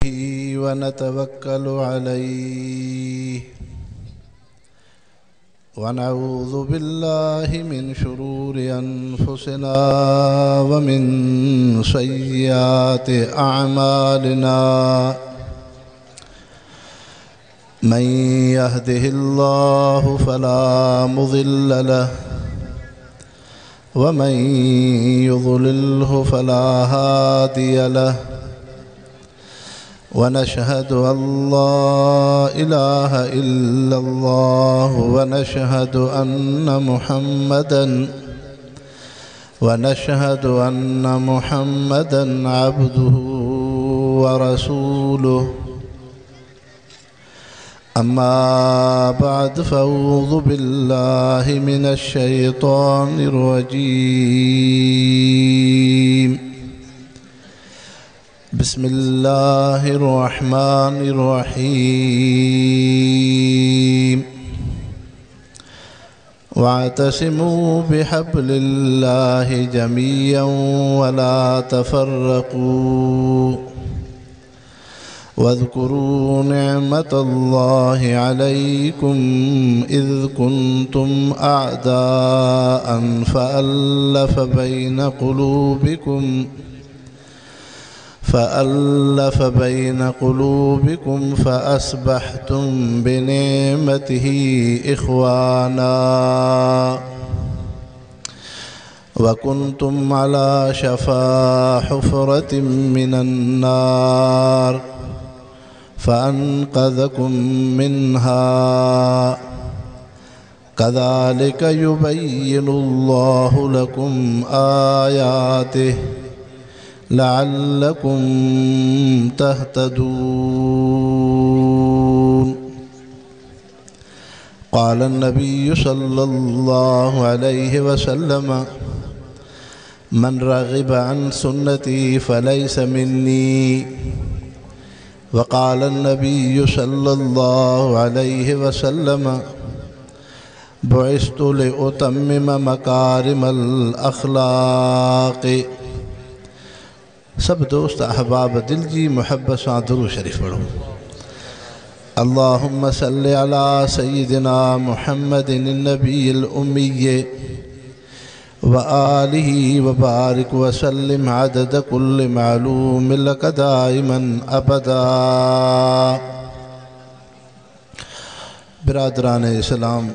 ونتوكل عليه ونعوذ بالله من شرور أنفسنا ومن سيئات أعمالنا من يهده الله فلا مضل له ومن يضلله فلا هادي له ونشهد أن لا إله إلا الله ونشهد أن محمدا عبده ورسوله أما بعد فأعوذ بالله من الشيطان الرجيم بسم الله الرحمن الرحيم واعتصموا بحبل الله جميعا ولا تفرقوا واذكروا نعمة الله عليكم إذ كنتم أعداء فألف بين قلوبكم فأصبحتم بنعمته إخوانا وكنتم على شفا حفرة من النار فأنقذكم منها كذلك يبين الله لكم آياته لعلكم تهتدون قال النبي صلى الله عليه وسلم من رغب عن سنتي فليس مني وقال النبي صلى الله عليه وسلم بعثت لأتمم مكارم الأخلاق سڀ دوست احباب دل جي محبت سان درود شريف پڙهو اللهم صل على سيدنا محمد النبي الأمي وآله وبارك وسلم عدد كل معلوم لك دائما أبدا برادران اسلام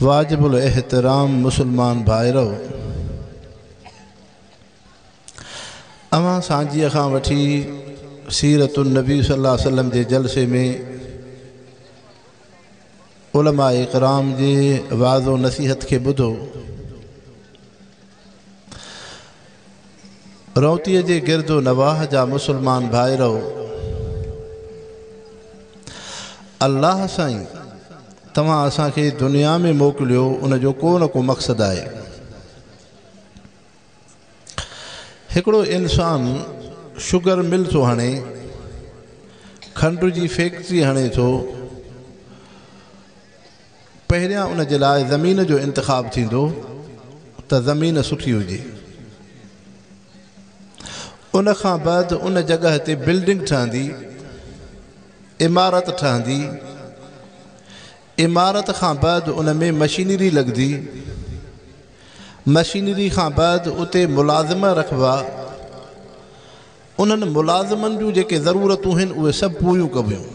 واجب الاحترام مسلمان ڀائرو اوهان سانجهيءَ کان وٺي سيرت النبي صلي الله عليه وسلم جي جلسي ۾ علماء ڪرام جي وعظ و نصيحت کي ٻڌو. رونتيءَ جي گرد و نواح جا مسلمان ڀائرو، الله سائين توهان اسان کي دنيا ۾ موڪليو، ان جو ڪو نه ڪو مقصد آهي. هڪڙو انسان شگر مل ٿو هڻي، کنڊ جي فيڪٽري هڻي ٿو، پهريان ان جي لاءِ زمين جو انتخاب ٿيندو ته زمين سٺي هجي. ان کان بعد ان جڳهه تي بلڊنگ ٺهندي، عمارت ٺهندي، عمارت کان بعد ان ۾ مشينري لڳندي، مشينري کان بعد اتي ملازم رکبا، انهن ملازمن جون جيڪي ضرورتون آهن اهي سڀ پوريون ڪبيون،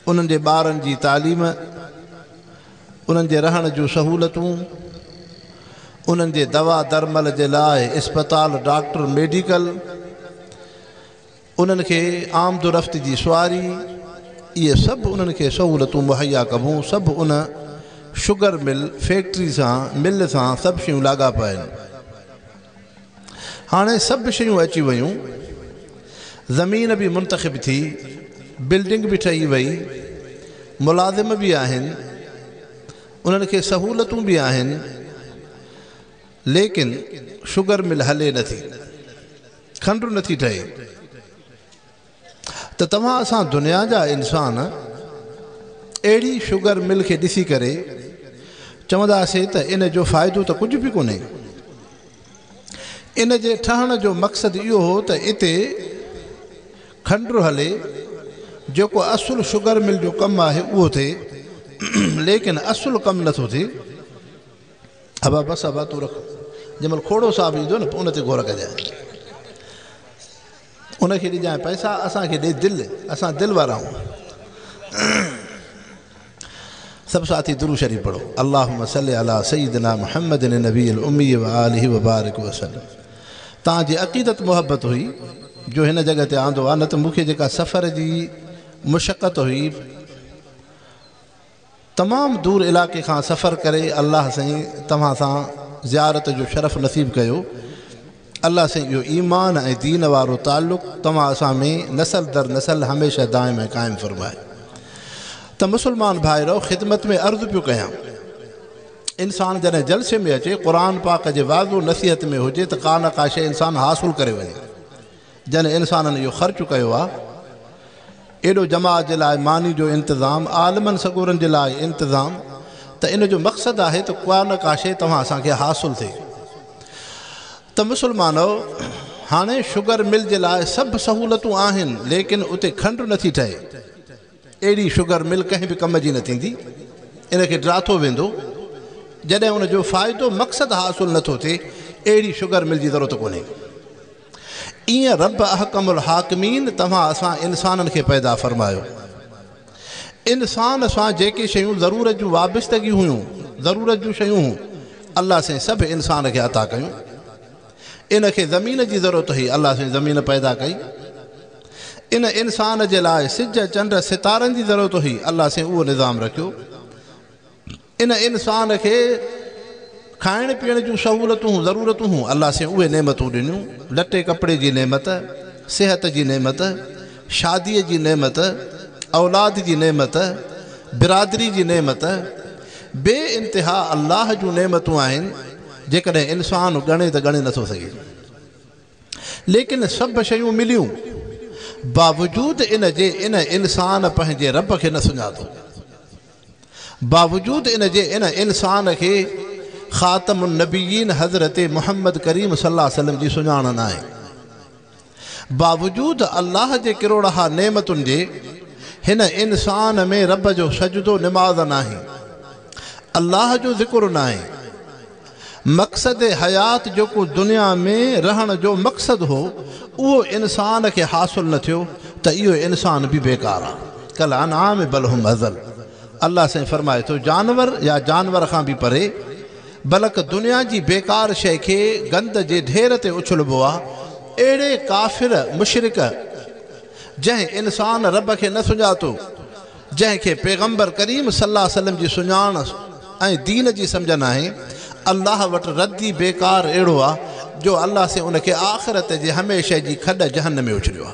انهن جي ٻارن جي تعليم، انهن جي رهڻ جون سهولتون، انهن جي دوا درمل جي لاءِ اسپتال، ڊاڪٽر، ميڊيڪل، انهن کي آمد و رفت جي سواري، اهي سڀ انهن کي سهولتون مهيا ڪبون. سڀ ان شگر مل فيڪٽري سان مل سان سڀ شيون لاڳاپا آهن. هاڻي سڀ شيون اچي ويون، زمين به منتخب ٿي، بلڊنگ به ٺهي وئي، ملازم به آهن، انهن کي سهولتون به آهن، ليڪن شگر مل هلي نٿي، کنڊ نٿي ٺهي. ته توهان اسان دنيا جا انسان اهڙي شگر مل کي ڏسي ڪري چونداسين ته ان جو فائدو ته ڪجهه به ڪونهي. ان جي ٺهڻ جو مقصد اهو هو ته اتي کنڊ هلي، جيڪو اصل شگر مل جو ڪم آهي اهو ٿئي، ليڪن اصل ڪم نٿو ٿئي. ابا بس ابا تون رک، جنهن مهل کوڙو صاحب ايندو نه پوء ان تي غور ڪجانء، ان کي ڏجانء پئسا، اسان کي ڏي دل، اسان دل وارا آهيون. سڀ ساٿي درود شريف پڙهو، اللهم صل علي سيدنا محمد النبي الامي وآله وبارڪ وسلم. توهان جي عقيدت محبت هئي جو هن جڳهه تي آندو آ، نه ته مون کي جيڪا سفر جي مشقت هئي، تمام دور علاقي کان سفر ڪري الله سائين توهان سان زيارت جو شرف نصيب ڪيو. الله سائين اهو ايمان ۽ دين وارو تعلق توهان اسان ۾ نسل در نسل هميشه دائم ۽ قائم فرمائي. ته مسلمان ڀائرو خدمت ۾ عرض پيو ڪيان، انسان جڏهن جلسي ۾ اچي قرآن پاڪ جي وعظ و نصيحت ۾ هجي ته ڪا نه ڪا شيء انسان حاصل ڪري وڃي. جن انسانن اهو خرچ ڪيو آ، ايڏو جماعت جي لاء ماني جو انتظام، عالمن سڳورن جي لاء انتظام، ته ان جو مقصد آهي ته ڪا نه ڪا شيء توهان اسان کي حاصل ٿئي. ته مسلمانؤ! هاڻي شگر مل جي لاء سڀ سهولتون آهن، ليڪن اتي کنڊ نٿي ٺهي. اهڙي شگر مل ڪنهن به ڪم جي نه ٿيندي، ان کي ڊاٿو ويندو، جڏهن ان جو فائدو مقصد حاصل نٿو ٿئي، اهڙي شگر مل جي ضرورت ڪونهي. ايئن رب احڪم الحاڪمين توهان اسان انسانن کي پيدا فرمايو. انسان سان جيڪي شيون ضرورت جون وابستگي هيون، ضرورت جون شيون هون، الله سائين سڀ انسان کي عطا ڪيون. ان کي زمين جي ضرورت هئي، الله سائين زمين پيدا ڪئي. ان انسان جي لاء سج، چنڊ، ستارن جي ضرورت هئي، الله سائين اهو نظام رکيو. ان انسان کي کائڻ پيئڻ جون سهولتون، ضرورتون هيون، الله سائين اهي نعمتون ڏنيون، لٽي ڪپڙي جي نعمت، صحت جي نعمت، شاديء جي نعمت، اولاد جي نعمت، برادري جي نعمت، بي انتها الله جون نعمتون آهن، جيڪڏهن انسان ڳڻي ته ڳڻي نٿو سگهي. ليڪن سڀ شيون مليون، باوجود ان جي ان انسان پنهنجي رب کي نه سڃاتو. باوجود ان جي ان انسان کي خاتم النبيين حضرت محمد ڪريم صلي الله عليه وسلم جي سڃاڻ ناهي. باوجود الله جي ڪروڙها نعمتن جي هن انسان ۾ رب جو سجدو نماز ناهي. الله جو ذڪر ناهي. مقصد حيات جيڪو دنيا ۾ رهڻ جو مقصد هو اهو انسان کي حاصل نه ٿيو ته اهو انسان به بيڪار آ. ڪالانعام بل هم اضل الله سائين فرمائي ٿو جانور يا جانور کان به پري بلڪ دنيا جي بيڪار شيء کي گند جي ڍير تي اڇلبو آ اهڙي ڪافر مشرڪ جنهن انسان رب کي نه سڃاتو جنهن کي پيغمبر ڪريم صلي الله عليه وسلم جي سڃاڻ ۽ دين جي سمجهه ناهي، الله وٽ ردي بيڪار اهڙو آ جو الله سائين ان کي آخرت جي هميشه جي کڏ جهنم ۾ اڇليو آ.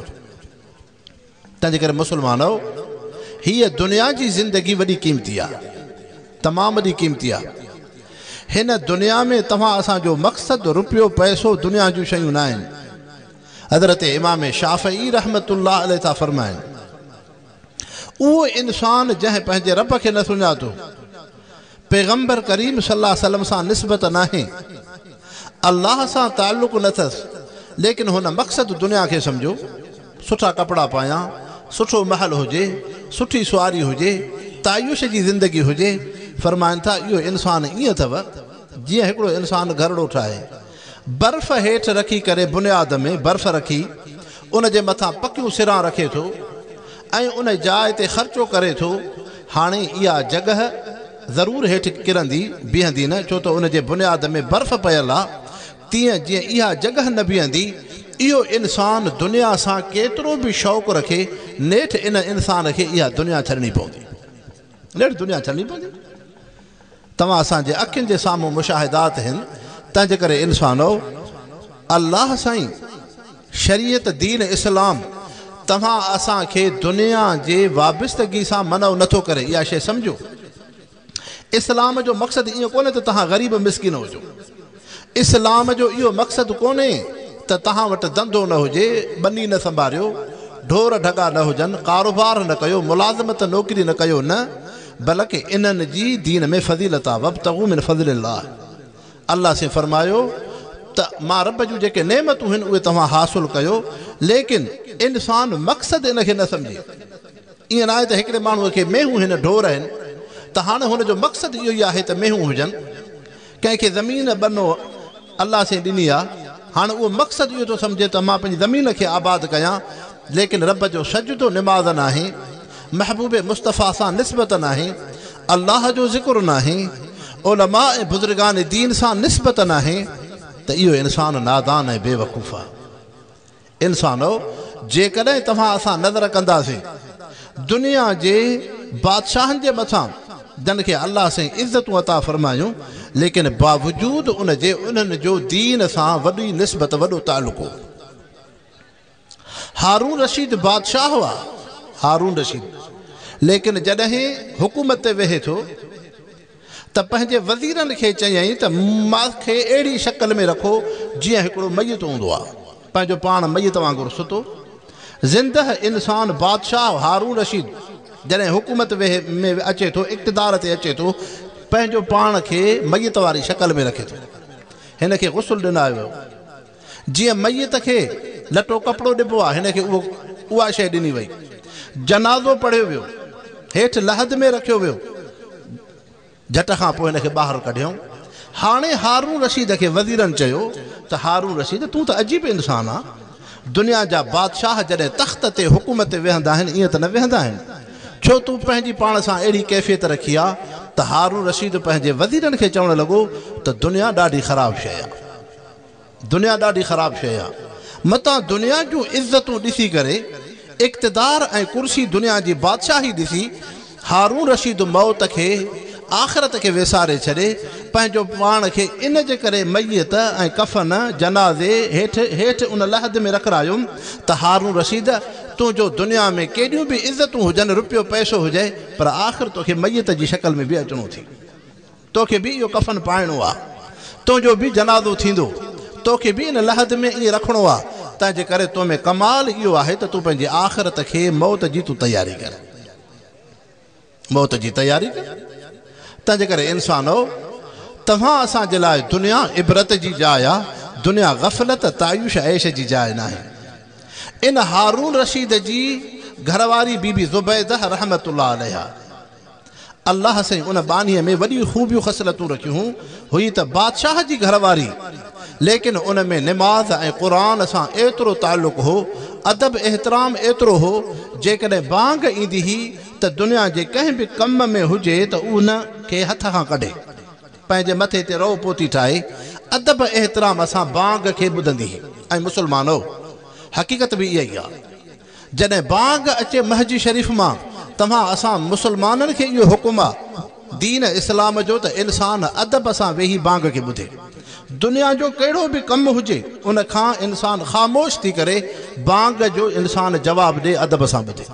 تنهنجي ڪري مسلمانؤ! هيء دنيا جي زندگي وڏي قيمتي آ، تمام وڏي قيمتي آ. هن دنيا ۾ توهان اسان جو مقصد رپيو پئسو دنيا جون شيون ناهن. حضرت امام شافعي رحمة الله عليه ٿا فرمائن. اهو انسان جنهن پنهنجي رب کي نه سڃاتو، پيغمبر ڪريم صلي الله عليه وسلم سان نسبت ناهي، الله سان تعلق نه اٿس، ليڪن هن مقصد دنيا کي سمجهيو، سٺا ڪپڙا پايان، سٺو محل هجي، سٺي سواري هجي، تعيش جي زندگي هجي، فرمائن ٿا اهو انسان ائين اٿو جيئن هڪڙو انسان گهرڙو ٺاهي، برف هيٺ رکي ڪري بنياد ۾ برف رکي ان جي مٿان پڪيون سران رکي ٿو ۽ ان جاء تي خرچو ڪري ٿو هاڻي اها جڳهه ضرور هيٺ ڪرندي بيهندي نه ڇو ته ان جي بنياد ۾ برف پيل آ تيئن جيئن اها جڳهه نه بيهندي اهو انسان دنيا سان ڪيترو به شوق رکي نيٺ ان انسان کي اها دنيا ڇڏڻي پوندي نيٺ دنيا ڇڏڻي پوندي. توهان اسان جي اکين جي سامهون مشاهدات هن، تنهنجي ڪري انسانؤ! الله سائين، شريعت دين اسلام، توهان اسان کي دنيا جي وابستگي سان منع نٿو ڪري، اها شيء سمجهو. اسلام جو مقصد ايئن ڪونهي ته توهان غريب مسڪين هجو. اسلام جو اهو مقصد ڪونهي ته توهان وٽ ڌنڌو نه هجي، ٻني نه سنڀاريو، ڍور ڍڳا نه هجن، ڪاروبار نه ڪيو، ملازمت نوڪري نه ڪيو، نه، بلڪ انهن جي دين ۾ فضيلت آ، وابتغوا من فضل الله، الله سائين فرمايو ته مان رب جون جيڪي نعمتون هن اهي توهان حاصل ڪيو، ليڪن انسان مقصد ان کي نه سمجهي. ائين ناهي ته هڪڙي ماڻهوء کي مينهون هن ڍور آهن ته هاڻي هن جو مقصد اهو ئي آهي ته مينهون هجن. ڪنهن کي زمين ٻنو الله سائين ڏني آ، هاڻي اهو مقصد اهو ٿو سمجهي ته مان پنهنجي زمين کي آباد ڪيان، ليڪن رب جو سجدو نماز ناهي، محبوب مصطفيٰ سان نسبت ناهي، الله جو ذڪر ناهي، علماء ۽ بزرگان دين سان نسبت ناهي ته اهو انسان نادان ۽ بيوقوف آ. انسانؤ! جيڪڏهن توهان اسان نظر ڪنداسين دنيا جي بادشاهن جي مٿان جن کي الله سائين عزتون عطا فرمايون، ليڪن باوجود ان جي انهن جو دين سان وڏي نسبت وڏو تعلق هو. هارون رشيد بادشاهه هئا، هارون رشيد ليڪن جڏهن حڪومت تي ويهي ٿو ته پنهنجي وزيرن کي چيائين ته مان کي اهڙي شڪل ۾ رکو جيئن هڪڙو ميت هوندو آهي. پنهنجو پاڻ ميت وانگر ستو. زندهه انسان بادشاهه هارون رشيد جڏهن حڪومت ۾ اچي ٿو، اقتدار تي اچي ٿو، پنهنجو پاڻ کي ميت واري شڪل ۾ رکي ٿو. هن کي غسل ڏنايو ويو. جيئن ميت کي لٽو ڪپڙو ڏبو آهي، هن کي اهو اها شيء ڏني وئي. جنازو پڙهيو ويو. هيٺ لحد ۾ رکيو ويو. جهٽ کان پوء هن کي ٻاهر ڪڍيائون. هاڻي هارون رشيد کي وزيرن چيو ته هارون رشيد تون ته عجيب انسان آن. دنيا جا بادشاهه جڏهن تخت تي حڪومت تي ويهندا آهن ائين ته نه ويهندا آهن. ڇو تون پنهنجي پاڻ سان اهڙي ڪيفيت رکي آ؟ ته هارون رشيد پنهنجي وزيرن کي چوڻ لڳو ته دنيا ڏاڍي خراب شيء آ. دنيا ڏاڍي خراب شيء آ. متان دنيا جون عزتون ڏسي ڪري، اقتدار ۽ ڪرسي دنيا جي بادشاهي ڏسي، هارون رشيد موت کي، آخرت کي وساري ڇڏي، پنهنجو پاڻ کي ان جي ڪري ميت ۽ ڪفن، جنازي، هيٺ هيٺ ان لحد ۾ رکرايم ته هارون رشيد! تنهنجو دنيا ۾ ڪيڏيون به عزتون هجن، رپيو پئسو هجئي، پر آخر توکي ميت جي شڪل ۾ به اچڻو ٿي. توکي به اهو ڪفن پائڻو آ، تنهنجو به جنازو ٿيندو، توکي به ان لحد ۾ ائين رکڻو آ، تنهنجي ڪري تو ۾ ڪمال اهو آهي ته تون پنهنجي آخرت کي، موت جي تون تياري ڪر. موت جي تياري ڪر. تنهنجي ڪري انسانؤ! توهان اسان جي لاء دنيا عبرت جي جاء آ، دنيا غفلت، تعيش عيش جي جاء ناهي. ان هارون رشيد جي گهرواري بي بي زبيده رحمة الله عليها، الله سائين ان ٻانهيء ۾ وڏيون خوبيون خصلتون رکيون هئي ته بادشاهه جي گهر واري، ليڪن ان ۾ نماز ۽ قرآن سان ايترو تعلق هو، ادب احترام ايترو هو، جيڪڏهن بانگ ايندي هئي ته دنيا جي ڪنهن به ڪم ۾ هجي ته ان کي هٿ کان ڪڍي، پنهنجي مٿي تي رئو پوتي ٺاهي، ادب احترام سان بانگ کي ٻڌندي هئي ۽ مسلمانو! حقيقت به اها ئي آهي. جڏهن بانگ اچي مسجد شريف مان توهان اسان مسلمانن کي اهو حڪم آ دين اسلام جو ته انسان ادب سان ويهي بانگ کي ٻڌي. دنيا جو ڪهڙو به ڪم هجي ان کان انسان خاموش ٿي ڪري بانگ جو انسان جواب ڏي ادب سان ٻڌي.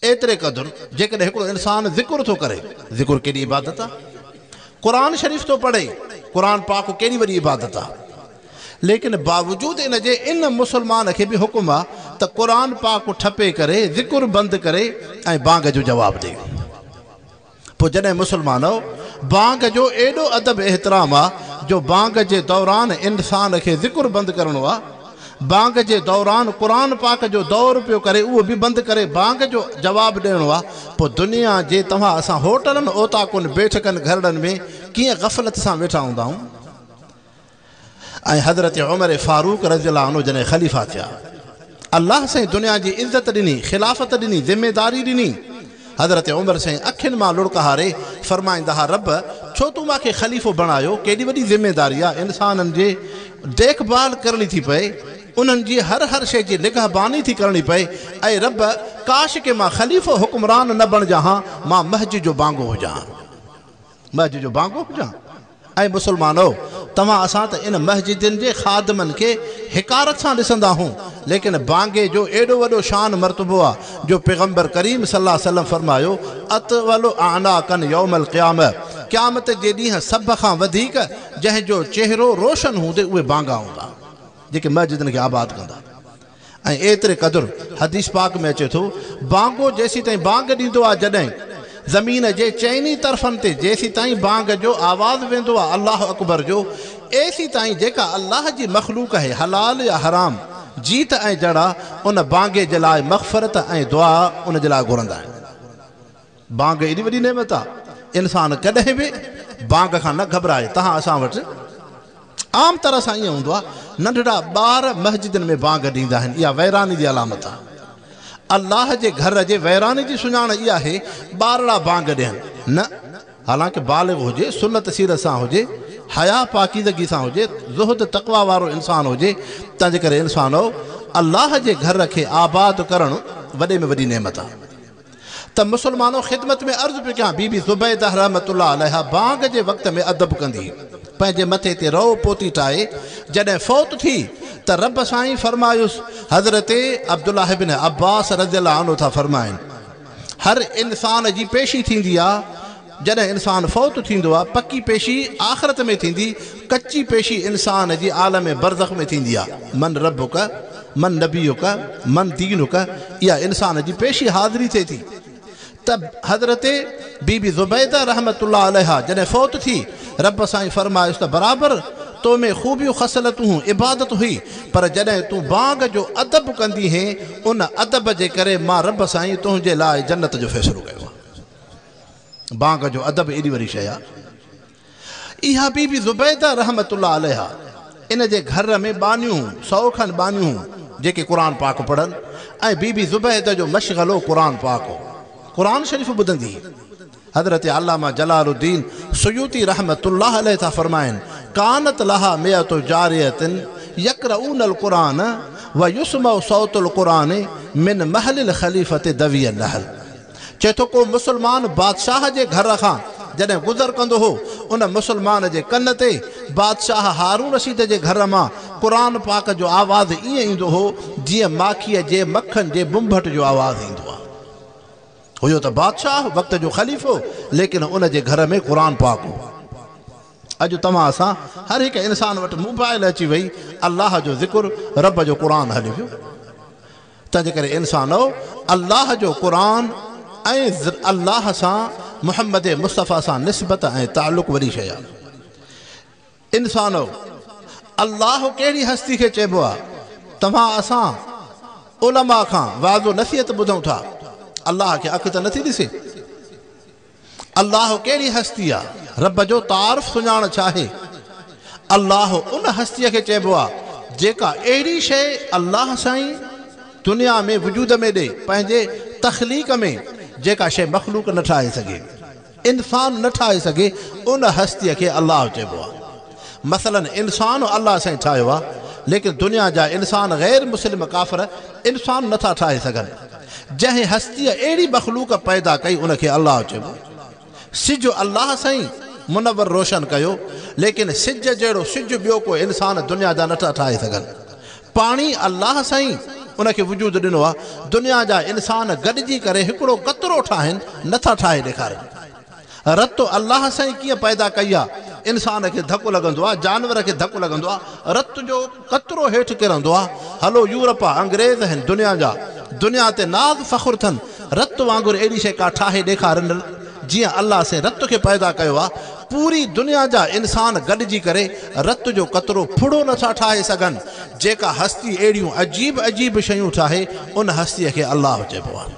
ايتري قدر جيڪڏهن هڪڙو انسان ذڪر ٿو ڪري، ذڪر ڪيڏي عبادت آ، قرآن شريف ٿو پڙهي، قرآن پاڪ ڪيڏي وڏي عبادت آ، ليڪن باوجود ان جي ان مسلمان کي به حڪم آ ته قرآن پاڪ ٺپي ڪري، ذڪر بند ڪري ۽ بانگ جو جواب ڏي. پوء جڏهن مسلمانؤ! بانگ جو ايڏو ادب احترام آ جو بانگ جي دوران انسان کي ذڪر بند ڪرڻو آ، بانگ جي دوران قرآن پاڪ جو دور پيو ڪري اهو به بند ڪري بانگ جو جواب ڏيڻو آ، پوء دنيا جي توهان اسان هوٽلن اوطاقن بيٺڪن گهرڙن ۾ ڪيئن غفلت سان ويٺا هوندا آهيون. ۽ حضرت عمر فاروق رضي الله عنه جڏهن خليفا ٿيا، الله سائين دنيا جي عزت ڏني، خلافت ڏني، ذميداري ڏني. حضرت عمر سائين اکين مان لڙڪ هاري فرمائيندا ها، رب! ڇو تون مان کي خليفو بڻايو، ڪيڏي وڏي ذميداري آ، انسانن جي ديک ڀال ڪرڻي ٿي پئي، انهن جي هر هر شيء جي نگهباني ٿي ڪرڻي پئي، اي رب! ڪاش ڪي مان خليفو حڪمران نه بڻجان ها، مان مسجد جو بانگو هجان ها. مسجد جو بانگو هجان. اي مسلمانؤ! توهان اسان ته ان مسجدن جي خادمن کي حقارت سان ڏسندا هون، ليڪن بانگي جو ايڏو وڏو شان مرتبو آ جو پيغمبر ڪريم صلي الله عليه وسلم فرمايو، اطول اعناقا يوم القيامة، قيامت جي ڏينهن سڀ کان وڌيڪ جنهن جو چهرو روشن هوندي اهي بانگا هوندا، جيڪي مسجدن کي آباد ڪندا. ۽ ايتري قدر حديث پاڪ ۾ اچي ٿو، بانگو جيسيتائين بانگ ڏيندو آ جڏهن زمين جي چئني طرفن تي جيسيتائين بانگ جو آواز ويندو آ الله اڪبر جو ايسي ताईं जेका अल्लाह जी मख़लूक आहे, हलाल या हराम, जीत ऐं जड़ा उन बांगे जे लाइ मग़फ़रत ऐं दुआ उन जे लाइ घुरंदा आहिनि। बांग एॾी वॾी नेमत आहे, इंसान कॾहिं बि बांग खां न घबराए। तव्हां असां वटि आम तरह सां ईअं हूंदो आहे, नंढड़ा ॿार मस्जिदनि में बांग ॾींदा आहिनि, इहा वैरानी जी अलामत आहे। अल्लाह जे घर जे वैरानी जी सुञाण इहा आहे, ॿारड़ा बांग ॾियनि न, हालांकि बालिग हुजे, सुनत सीरत सां हुजे, हया पाकीज़गी सां हुजे, ज़ुहद तक़वा वारो इंसान हुजे। तंहिंजे करे इंसानो अल्लाह जे घर खे आबाद करणु वॾे में वॾी नेमत आहे। त मुसलमानो ख़िदमत में अर्ज़ु पियो कयां, बीबी ज़ुबैदा रहमतुल्लाह अलैहा बांग जे वक़्त में अदब कंदी, पंहिंजे मथे ते रओ पोती ठाहे। जॾहिं फौत थी त रब साईं फरमायुसि, हज़रत अब्दुल्लाह इब्न अब्बास रज़ियल्लाहु अन्हु था फरमाइनि, हर इंसान जी पेशी थींदी आहे, जॾहिं इंसान फौत थींदो आहे पकी पेशी आख़िरत में थींदी, कच्ची पेशी इंसान जी आलम बरज़ख में थींदी आहे। मन रबुक मन नबीयुक मन दीनुक, इहा इंसान जी पेशी हाज़िरी थिए थी। त हज़रत बीबी ज़ुबैदा रहमतुल्लाह अलैहा जॾहिं फौत थी, रब साईं फरमायुसि त बराबरि तो में ख़ूबियूं ख़सलतूं इबादत हुई, पर जॾहिं तूं बांग जो अदब कंदी हैं, उन अदब जे करे मां रब साईं तुंहिंजे लाइ जन्नत जो फ़ैसिलो कयो आहे। बांग जो अदब एॾी वॾी शइ आहे। इहा बीबी ज़ुबैदा रहमतुल्लाह अलैहा इन जे घर में बानियूं 100 खनि बानियूं जेके क़ुर पाक पढ़नि, ऐं बीबी ज़ुबैदा जो मशगलो क़ुर पाक हो, क़ुर शरीफ़ ॿुधंदी। हज़रत अल्लामा जलालुद्दीन सुयूती रहमतुल्लाह अलैह था फरमाइनि, कानत लहा मियतु जारियतिन यक़रऊनल क़ुरान व युस्मउ सौतुल क़ुरान मिन महलिल ख़लीफ़त दवी नहल। चए थो को मुसलमान बादशाह जे घर खां जॾहिं गुज़र कंदो हो, उन मुसलमान जे कन ते बादशाह हारून रशीद जे घर मां क़ुर पाक जो आवाज़ ईअं ईंदो हो जीअं माखीअ जे मखन जे बुंभट जो आवाज़ ईंदो आहे। हुयो त बादशाह वक़्त जो ख़लीफ़ो, लेकिन उन जे घर में क़ुर पाक हो। अॼु तव्हां असां हर हिकु इंसान वटि मोबाइल अची वई, अल्लाह जो ज़िक्र रब जो क़ुर हली वियो। तंहिंजे करे इंसानो अल्लाह जो क़ुर ऐं अल्लाह सां मुहम्मद मुस्तफ़ा सां निस्बत ऐं तालुक़ वॾी शइ आहे। इंसानो अल्लाह कहिड़ी हस्ती खे चइबो आहे? तव्हां असां उलमा खां वाज़ो नसीहत ॿुधूं था, अल्लाह खे अखि त नथी ॾिसे। अल्लाह कहिड़ी हस्ती आहे? रब जो तारुफ़ सुञाण छा आहे? अल्लाह उन हस्तीअ खे चइबो आहे जेका अहिड़ी शइ अल्लाह साईं दुनिया में वजूद में ॾे, पंहिंजे तख़लीक़ में, जेका शइ मख़लूक न ठाहे सघे, इंसान न ठाहे सघे, उन हस्तीअ खे अल्लाह चइबो आहे। मसलन इंसान अल्लाह साईं ठाहियो आहे, लेकिन दुनिया जा इंसान ग़ैर मुस्लिम काफ़िर इंसान नथा ठाहे सघनि। जंहिं हस्तीअ अहिड़ी मख़लूक पैदा कई उनखे अल्लाह चइबो। सिज अल्लाह साईं मुनवर रोशन कयो, लेकिन सिज जहिड़ो सिज ॿियो को इंसान दुनिया जा नथा ठाहे सघनि। पाणी अल्लाह साईं उनखे वजूद ॾिनो आहे, दुनिया जा इंसान गॾिजी करे हिकिड़ो कतरो ठाहिनि नथा ठाहे ॾेखारनि। रत अल्लाह साईं कीअं पैदा कई आहे? इंसान खे धक लॻंदो आहे, जानवर खे धक लॻंदो आहे, रत जो कतरो हेठि किरंदो आहे। हलो यूरोप आहे, अंग्रेज़ आहिनि दुनिया जा, दुनिया ते नाज़ फ़ख़्रु अथनि, रत वांगुरु अहिड़ी शइ का ठाहे ॾेखारनि जीअं अल्लाह साईं रत खे पैदा कयो आहे। पूरी दुनिया जा इंसान गॾिजी करे रत जो कतरो फुड़ो नथा ठाहे सघनि। जेका हस्ती अहिड़ियूं अजीब अजीब शयूं ठाहे उन हस्तीअ खे अल्लाह चइबो आहे।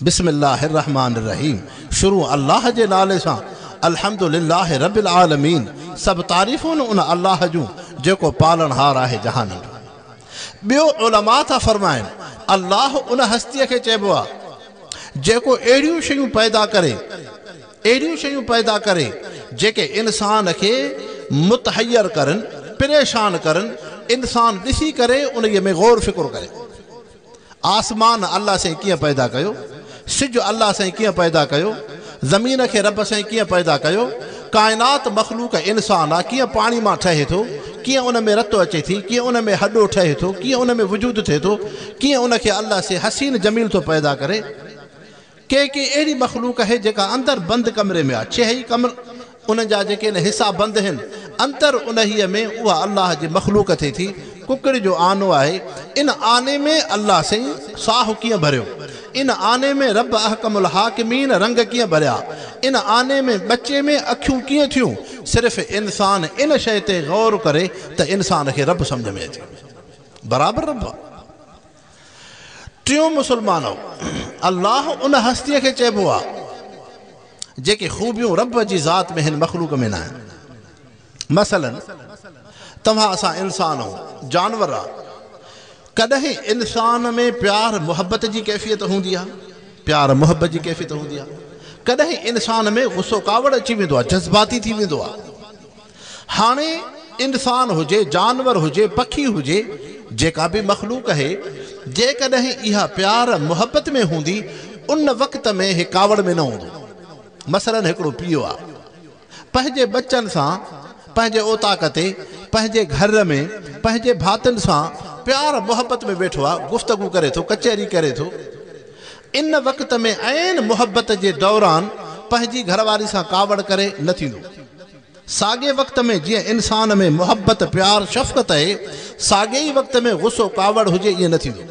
बिस्मिल्लाहिर्रहमानिर्रहीम, शुरू अल्लाह जे नाले सां। अल्हम्दुलिल्लाह रब्बिल आलमीन, सभु तारीफ़ूं उन अल्लाह जूं जेको पालणहार आहे जहाननि जो। ॿियो उलमा था फरमाइनि, अल्लाह उन हस्तीअ खे चइबो आहे जेको अहिड़ियूं शयूं पैदा करे, अहिड़ियूं शयूं पैदा करे जेके इंसान खे मुतहैर करनि, परेशान करनि, इंसान ॾिसी करे उन में गौर फ़िक्र करे। आसमान अल्लाह साईं कीअं पैदा कयो, सिज अल्लाह साईं कीअं पैदा कयो, ज़मीन खे रब साईं कीअं पैदा कयो, काइनात मख़लूक इंसान आहे कीअं पाणी मां ठहे थो, कीअं उन में रत अचे थी, कीअं उन में हॾो ठहे थो, कीअं उन में वजूद थिए थो, कीअं उनखे अल्लाह साईं हसीन जमील थो पैदा करे। के के अहिड़ी मख़लूक आहे जेका अंदरि बंदि कमरे में आहे, छह ई कमर उन जा जेके हिसा बंदि आहिनि, अंदरि उन में उहा अल्लाह जी मख़लूक थिए थी। कुकड़ जो आनो आहे, इन आने में अल्लाह साईं साहु कीअं भरियो, इन आने में रब अहकमुल हाकिमीन रंग कीअं भरिया, इन आने में बच्चे में अखियूं कीअं थियूं, صرف انسان ان شيء تي غور ڪري ته انسان کي رب سمجهه ۾ اچي. برابر رب آ. ٽيون مسلمانؤ! الله ان هستيء کي چئبو آ، جيڪي خوبيون رب جي ذات ۾ هن مخلوق ۾ ناهن. مثلاً، توهان اسان انسان آهون، جانور آ. ڪڏهن انسان ۾ پيار محبت جي ڪيفيت هوندي آ، پيار محبت جي ڪيفيت هوندي آ. ڪڏهن انسان ۾ غصو ڪاوڙ اچي ويندو آ، جذباتي ٿي ويندو آ. هاڻي انسان هجي، جانور هجي، پکي هجي، جيڪا به مخلوق اهي، جيڪڏهن اها پيار محبت ۾ هوندي، ان وقت ۾ هي ڪاوڙ ۾ نه هوندو. مثلاً هڪڙو پيء آ، پنهنجي ٻچن سان، پنهنجي اوطاق تي، پنهنجي گهر ۾، پنهنجي ڀاتين سان پيار محبت ۾ ويٺو آ، گفتگو ڪري ٿو، ڪچهري ڪري ٿو. ان وقت ۾ عين محبت جي دوران پنهنجي گهرواري سان ڪاوڙ ڪري، نه ٿيندو. ساڳئي وقت ۾ جيئن انسان ۾ محبت، پيار، شفقت اهي، ساڳئي ئي وقت ۾ غصو، ڪاوڙ هجي ائين نه ٿيندو.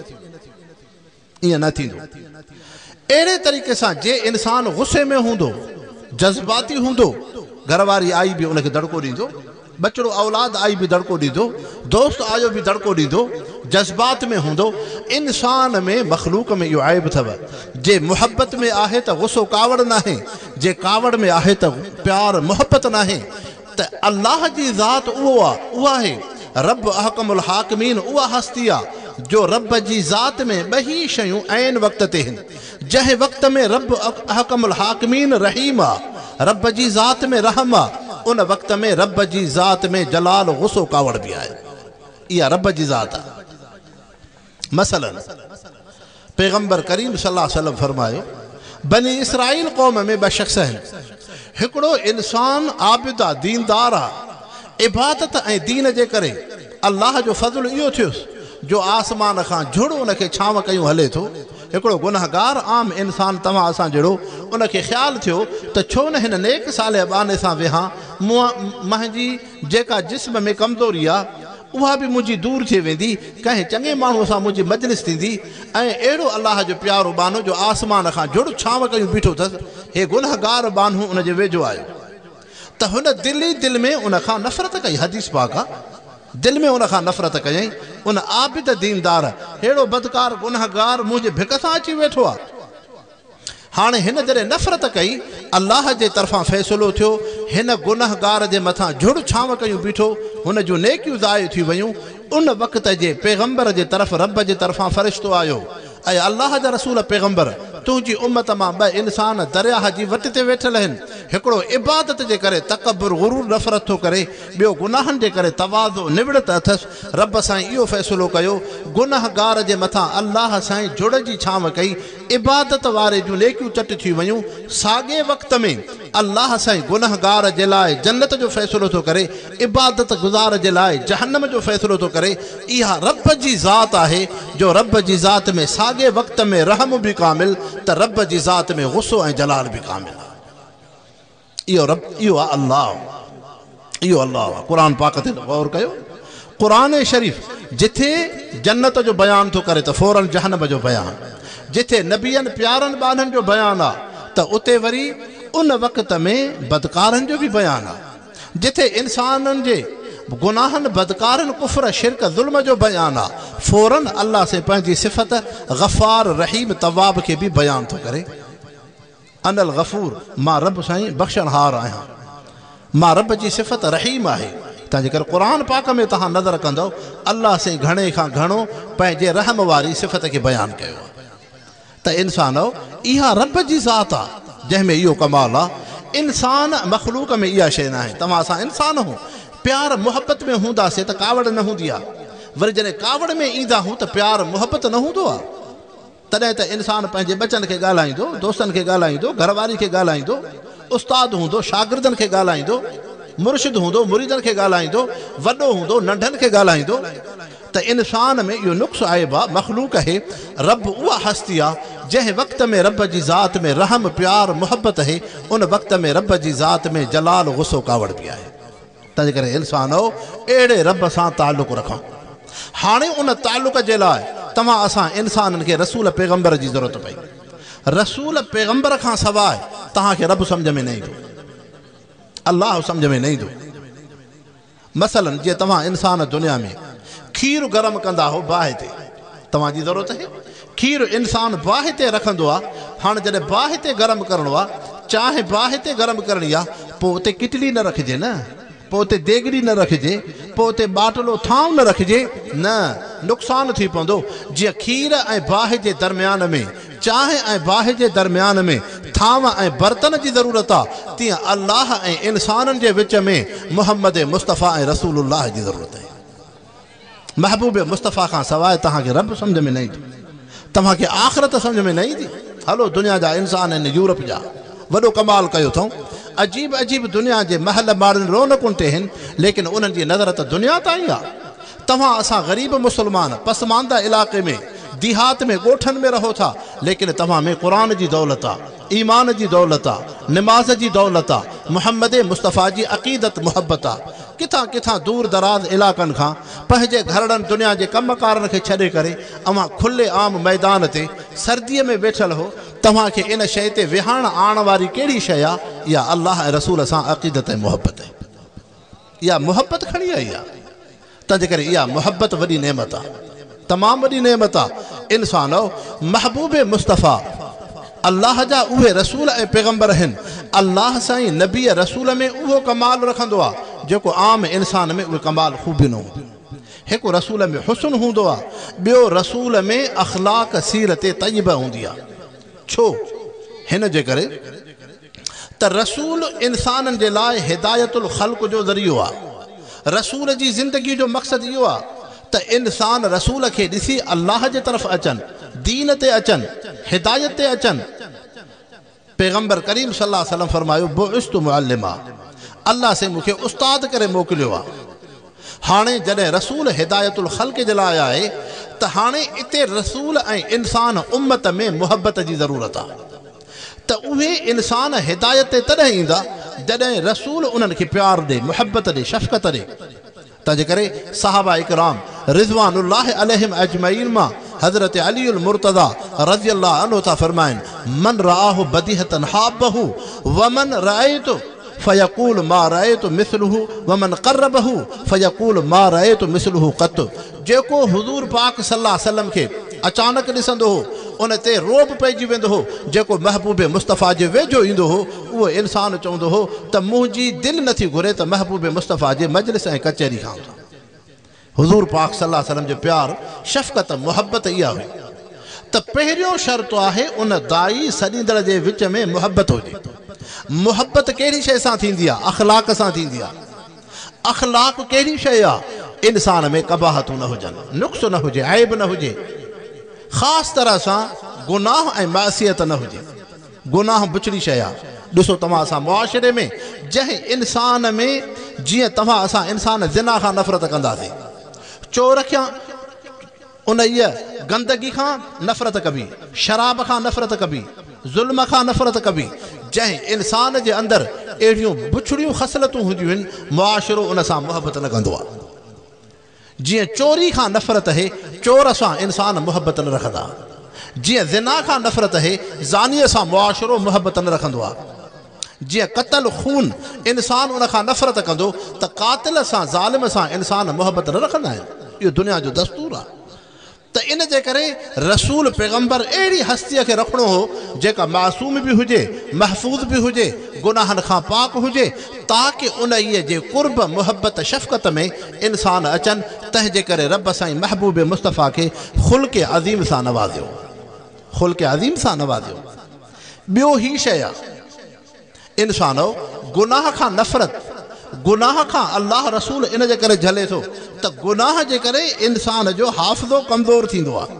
ائين نه ٿيندو. اهڙي طريقي سان جي انسان غصي ۾ هوندو، جذباتي هوندو، گهر واري آئي به ان کي دڙڪو ڏيندو، ٻچڙو اولاد آئي به دڙڪو ڏيندو، دوست آيو به دڙڪو ڏيندو، جذبات ۾ هوندو، انسان ۾ مخلوق ۾ اهو عيب اٿو، جي محبت ۾ آهي ته غصو ڪاوڙ ناهي، جي ڪاوڙ ۾ آهي ته پيار محبت ناهي ته الله جي ذات اهو آ اها آهي رب احڪم الحاڪمين اها هستي آ جو رب جي ذات ۾ ٻهي شيون عين وقت تي هن جنهن وقت ۾ رب احڪم الحاڪمين رحيم آ رب جي ذات ۾ رحم آ ان وقت ۾ رب جي ذات ۾ جلال غصو ڪاوڙ به آهي اها رب جي ذات آ. مثلاً، پيغمبر ڪريم صلي الله عليه وسلم فرمايو، بني اسرائيل قوم ۾ ٻه شخص آهن، هڪڙو انسان عابد آ، ديندار آ، عبادت ۽ دين جي ڪري الله جو فضل اهو ٿيس جو آسمان کان جهڙ ان کي ڇانو ڪيون هلي ٿو، هڪڙو گنهگار عام انسان توهان اسان جهڙو، ان کي خيال ٿيو ته ڇو نه هن نيڪ صالح ٻانهي سان ويهان، مون منهنجي جيڪا جسم ۾ ڪمزوري آ، اها به منهنجي دور ٿي ويندي، ڪنهن چڱي ماڻهوء سان منهنجي مجلس ٿيندي ۽ اهڙو الله جو پيارو ٻانهو جو آسمان کان جهڙ ڇانو ڪيون بيٺو اٿس، هي گنهگار ٻانهو ان جي ويجهو آيو ته هن دل ئي دل ۾ ان کان نفرت ڪئي، حديث پاڪ آ، دل ۾ ان کان نفرت ڪيائين، ان عابد ديندار، ههڙو بدڪار گنهگار منهنجي ڀڪ سان اچي ويٺو آ. هاڻي هن جڏهن نفرت ڪئي، الله جي طرفان فيصلو ٿيو، هن گنهگار جي مٿان جهڙ ڇانو ڪيون بيٺو، هن جون نيڪيون ضايع ٿي ويون، ان وقت جي پيغمبر جي طرف رب جي طرفان فرشتو آيو، اي الله جا رسول پيغمبر! تنهنجي امت مان ٻه انسان درياهه جي وٽ تي ويٺل آهن، هڪڙو عبادت جي ڪري تڪبر غرور نفرت ٿو ڪري، ٻيو گناهن جي ڪري تواضع نوڙت اٿس، رب سائين اهو فيصلو ڪيو، گنهگار جي مٿان الله سائين جهڙ جي ڇانو ڪئي، عبادت واري جون نيڪيون چٽ ٿي ويون، ساڳئي وقت ۾ الله سائين گنهگار جي لاء جنت جو فيصلو ٿو ڪري، عبادت گذار جي لاء جهنم جو فيصلو ٿو ڪري، اها رب جي ذات آهي جو رب جي ذات ۾ ساڳئي وقت ۾ رحم به ڪامل ته رب جي ذات ۾ غصو ۽ جلال به ڪامل آهي. اهو رب اهو آ الله اهو الله آ قرآن پاڪ تي غور ڪيو قرآن شريف جٿي جنت جو بيان ٿو ڪري ته فورن جهنم جو بيان جٿي نبين پيارن ٻانهن جو بيان آ ته اتي وري ان وقت ۾ بدڪارن جو به بيان آ جٿي انسانن جي گناهن بدڪارن ڪفر شرڪ ظلم جو بيان آ فورن الله سائين پنهنجي صفت غفار رحيم تواب کي به بيان ٿو ڪري. انا الغفور، مان رب سائين بخشڻهار آهيان. مان رب جي صفت رحيم آهي. تنهنجي ڪري قرآن پاڪ ۾ توهان نظر ڪندؤ الله سائين گهڻي کان گهڻو پنهنجي رحم واري صفت کي بيان ڪيو آهي ته انسانؤ اها رب جي ذات آ جنهن ۾ اهو ڪمال آ. انسان مخلوق ۾ اها شيء ناهي. توهان اسان انسان هون پيار محبت ۾ هونداسين ته ڪاوڙ نه هوندي آ. وري جڏهن ڪاوڙ ۾ ايندا هون ته پيار محبت نه هوندو آ. تڏهن ته انسان پنهنجي ٻچن کي ڳالهائيندو، دوستن کي ڳالهائيندو، گهر واري کي ڳالهائيندو، استاد هوندو، شاگردن کي ڳالهائيندو، مرشد هوندو، مريدن کي ڳالهائيندو، وڏو هوندو، ننڍن کي ڳالهائيندو ته انسان ۾ اهو نقص عيب آ، مخلوق اهي، رب اها هستي آ، جنهن وقت ۾ رب جي ذات ۾ رحم، پيار، محبت اهي، ان وقت ۾ رب جي ذات ۾ جلال، غصو، ڪاوڙ به آهي. تنهنجي ڪري انسانؤ! اهڙي رب سان تعلق رکو. هاڻي ان تعلق جي لاء توهان اسان انسانن کي رسول پيغمبر جي ضرورت پئي. رسول پيغمبر کان سواء توهان کي رب سمجهه ۾ نه ايندو. الله सम्झ में न ईंदो। मसलन जीअं तव्हां इंसान दुनिया में खीर गरम कंदा हो बाहि ते, तव्हांजी ज़रूरत आहे खीर इंसान बाहि ते रखंदो आहे। हाणे जॾहिं बाहि ते गरम करिणो आहे, चांहि बाहि ते गरम करणी आहे, पोइ उते किटली न रखिजे न, पोइ उते देगड़ी न रखिजे, पोइ उते बाटलो थांव न रखिजे न, नुक़सानु थी पवंदो। जीअं खीर ऐं बाहि जे दरमियान में, चांहि ऐं बाहि जे दरमियान में थांव ऐं बर्तन जी ज़रूरत आहे, तीअं अल्लाह ऐं इंसाननि जे विच में मोहम्मद मुस्तफ़ा ऐं रसूलुल्लाह जी ज़रूरत आहे। महबूब मुस्तफ़ा खां सवाइ तव्हांखे रब सम्झ में न ईंदो, तव्हांखे आख़िरत सम्झ में न ईंदी। हलो दुनिया जा इंसान आहिनि यूरोप जा, वॾो कमाल कयो अथऊं, अजीब अजीब दुनिया जे महल माड़नि रौनकुनि ते आहिनि, लेकिन उन्हनि जी नज़र त दुनिया ताईं आहे। तव्हां असां ग़रीब मुसलमान पसमानदा इलाइक़े में, देहात में, ॻोठनि में रहो था, लेकिन तव्हां में क़ुर जी दौलत आहे, ईमान जी दौलत आहे, नमाज़ जी दौलत आहे, मोहम्मद मुस्तफ़ा जी अक़ीदत मुहबत आहे। किथां किथां दूर दराज़ इलाइक़नि खां पंहिंजे घरड़नि दुनिया जे कम कारनि खे छॾे करे अव्हां खुले आम मैदान ते सर्दीअ में वेठल हो, तव्हांखे इन शइ ते विहाण आणण वारी कहिड़ी शइ आहे? इहा अल्लाह ऐं रसूल सां अक़ीदत ऐं मुहबत आहे। इहा मुहबत खणी आई आहे, तंहिंजे करे इहा मुहबत वॾी नेमत आहे, तमामु वॾी नेमत आहे। इंसानो महबूब मुस्तफ़ा अल्लाह जा उहे रसूल ऐं पैगम्बर आहिनि। अल्लाह साईं नबी रसूल में उहो कमाल रखंदो आहे जेको आम इंसान में उहे कमाल ख़ूबी न हूंदो। हिकु रसूल में हुस्न हूंदो आहे, ॿियो रसूल में अख़लाक सीरत तय्यबा हूंदी आहे। छो? हिन जे करे त रसूल इंसाननि जे लाइ हिदायतुल ख़ल्क़ जो ज़रियो आहे। रसूल जी ज़िंदगी जो मक़सदु इहो आहे त इंसान रसूल खे ॾिसी अल्लाह जे तरफ़ अचनि, दीन ते अचनि, हिदायत ते अचनि। पैगम्बर करीम सल्लल्लाहु अलैहि वसल्लम फरमायो, बुइस्तु मुअल्लिमा, अल्लाह से मूंखे उस्ताद करे मोकिलियो आहे। हाणे जॾहिं रसूल हिदायतुल ख़ल्क़ जे लाइ आहे त हाणे इते रसूल ऐं इंसान उम्मत में मुहबत जी ज़रूरत आहे। त उहे इंसान हिदायत ते तॾहिं ईंदा जॾहिं रसूल उन्हनि खे प्यार ॾे, मुहबत ॾे, शफ़क़त ॾे। तंहिंजे करे सहाबा इकराम रिज़वानुल्लाह अलैहिम अजमईन मां हज़रत अली उल मुर्तज़ा रज़ी अल्लाह अन्हु था फरमाइनि, मन राआहु बदीहतन हाबहु वमन रअयतु फयकूल मा रअयतु मिस्लुहु वमन क़र्रबहु फयकूल मा रअयतु मिस्लुहु क़त। जेको हुज़ूर पाक सल्लल्लाहु अलैहि वसल्लम खे अचानक ॾिसंदो हो उन ते रोब पइजी वेंदो हो, जेको महबूब मुस्तफ़ा जे वेझो ईंदो हो उहो इंसान चवंदो हो त मुंहिंजी दिलि नथी घुरे त महबूब मुस्तफ़ा जे मजलिस ऐं कचहरी खां। हुज़ूर पाक सल्लल्लाहु अलैहि वसल्लम जो प्यार, शफ़क़त, मुहबत इहा हुई त पहिरियों शर्त आहे उन दाई सॾींदड़ जे विच में मुहबत हुजे। मुहबत कहिड़ी शइ सां थींदी आहे? अख़लाक सां थींदी आहे। अख़लाक कहिड़ी शइ आहे? इंसान में कबाहतूं न हुजनि, नुक़्स न हुजे, ऐब न हुजे, ख़ासि तरह सां गुनाह ऐं मासियत न हुजे। गुनाह बुछड़ी शइ आहे। ॾिसो तव्हां असां मुआशिरे में जंहिं इंसान में जीअं तव्हां असां इंसान ज़िना खां नफ़रत कंदासीं, चोर खां, उन गंदगी खां नफ़रत कबी, शराब खां नफ़रत कबी, ज़ुल्म खां नफ़रत कबी, जंहिं इंसान जे अंदरि अहिड़ियूं बुछड़ियूं ख़सलतूं हूंदियूं आहिनि, मुआशिरो उन सां मुहबत न कंदो आहे। जीअं चोरी खां नफ़रत आहे, चोर सां इंसान मुहबत न रखंदा। जीअं ज़िना खां नफ़रत आहे, ज़ानीअ सां मुआशिरो मुहबत न रखंदो आहे। जीअं क़तल खून इंसान उन खां नफ़रत कंदो त क़ातिल सां, ज़ालिम सां इंसान मुहबत न रखंदा आहिनि। इहो दुनिया जो दस्तूर आहे। त इन जे करे रसूल पैगम्बर अहिड़ी हस्तीअ खे रखिणो हो जेका मासूम बि हुजे, महफ़ूज़ बि हुजे, गुनाहनि खां पाक हुजे, ताकि उन जे क़ुर्ब, मुहबत, शफ़क़त में इंसान अचनि। तंहिंजे करे रब साईं महबूब मुस्तफ़ा खे ख़ुल्क़ अज़ीम सां नवाज़ियो, ख़ुल्क़ अज़ीम सां नवाज़ियो। ॿियो ही शइ आहे इंसानो गुनाह खां नफ़रत, गुनाह खां अल्लाह रसूल इन जे करे झले थो त गुनाह जे करे इंसान जो हाफ़िज़ो कमज़ोर थींदो आहे,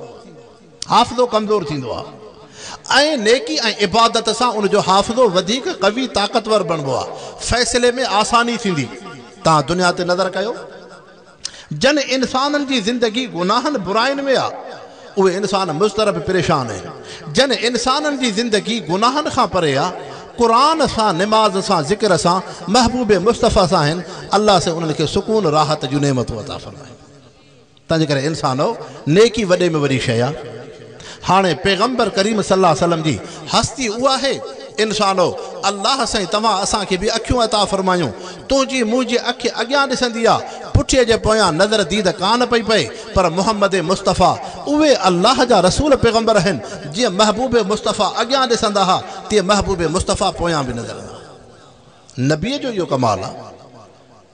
हाफ़िज़ो कमज़ोर थींदो आहे ऐं नेकी ऐं इबादत सां उनजो हाफ़िज़ो वधीक कवी ताक़तवर बणिबो आहे, फ़ैसिले में आसानी थींदी। तव्हां दुनिया ते नज़र कयो, जन इंसाननि जी ज़िंदगी गुनाहनि बुराइनि में आहे उहे इंसान मुज़तरब परेशान आहिनि। जन इंसाननि जी ज़िंदगी गुनाहनि खां परे आहे, क़ुरान सां, नमाज़ सां, ज़िक्र सां, महबूब मुस्तफ़ा सां आहिनि, अल्लाह से उन्हनि खे सुकून, राहत जूं नेमतूं अता फरमाए। तंहिंजे करे इंसानो नेकी वॾे में वॾी शइ आहे। हाणे पैगम्बर करीम सल्लल्लाहु अलैहि वसल्लम जी हस्ती उहा आहे इंसानो الله سائين توهان اسان کي به اکيون عطا فرمايون. تنهنجي منهنجي اک اڳيان ڏسندي آ، پٺيء جي پويان نظر ديد ڪانه پئي پئي، پر محمد مصطفيٰ اهي الله جا رسول پيغمبر آهن، جيئن محبوب مصطفيٰ اڳيان ڏسندا ها، تيئن محبوب مصطفيٰ پويان به نظر ايندا ها. نبيء جو اهو ڪمال آ.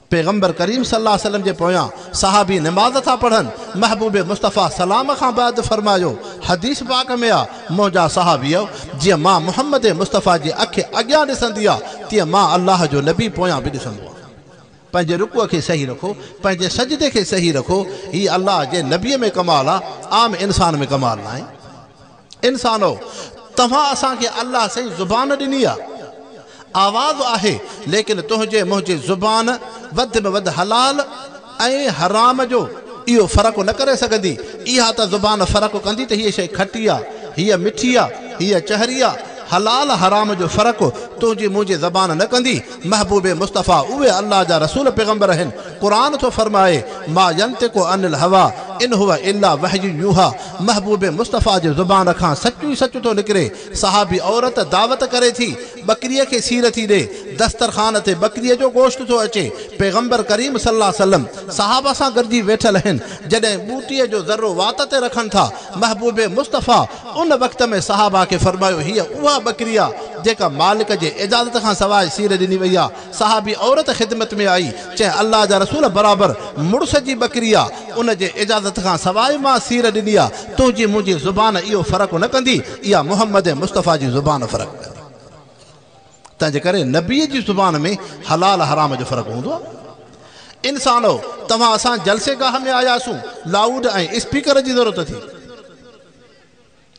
پيغمبر ڪريم صلي الله عليه وسلم جي پويان صحابي نماز ٿا پڙهن، محبوب مصطفيٰ سلام کان بعد فرمايو، حديث پاڪ ۾ آ، منهنجا صحابيؤ! جيئن مان محمد مصطفيٰ جي اک اڳيان ڏسندي آ، تيئن مان الله جو نبي پويان به ڏسندو آهيان. پنهنجي رڪوع کي صحيح رکو، پنهنجي سجدي کي صحيح رکو، هي الله جي نبيء ۾ ڪمال آ، عام انسان ۾ ڪمال ناهي. انسانؤ! توهان اسان کي الله سائين زبان ڏني آ، آواز آهي، ليڪن تنهنجي منهنجي زبان وڌ ۾ وڌ حلال ۽ حرام جو اهو فرق نه ڪري سگهندي. اها ته زبان فرق ڪندي ته هيء شيء کٽي آ، هيء مٺي آ، هيء چهري آ. حلال حرام جو فرق تنهنجي منهنجي زبان نه ڪندي. محبوب مصطفيٰ اهي الله جا رسول پيغمبر آهن. قرآن ٿو فرمائي، ما ينطق عن الهويٰ ان هو الا وحي يوحيٰ محبوب مصطفيٰ جي زبان کان سچ ئي سچ ٿو نڪري. صحابي عورت دعوت ڪري ٿي، ٻڪريء کي سير ٿي ڏي، دسترخوان تي ٻڪريء جو گوشت ٿو اچي. پيغمبر ڪريم صلي الله عليه وسلم صحابه سان گڏجي ويٺل آهن، جڏهن ٻوٽيء جو ذرو وات تي رکن ٿا، محبوب مصطفيٰ ان وقت ۾ صحابه کي فرمايو، هيء اها ٻڪري آ، جيڪا مالڪ جي اجازت کان سواء سير ڏني وئي آ. صحابي عورت خدمت ۾ آئي، چيائين، الله جا رسول برابر مڙس جي ٻڪري آ، ان جي اجازت کان سواء مان سير ڏني آ، تنهنجي منهنجي زبان اهو فرق نه ڪندي، اها محمد مصطفيٰ جي زبان فرق ڪندي. تنهنجي ڪري نبيء جي زبان ۾ حلال حرام جو فرق هوندو آ. انسانؤ! توهان اسان جلسي گاهه ۾ آياسون، لائوڊ ۽ اسپيڪر جي ضرورت ٿي.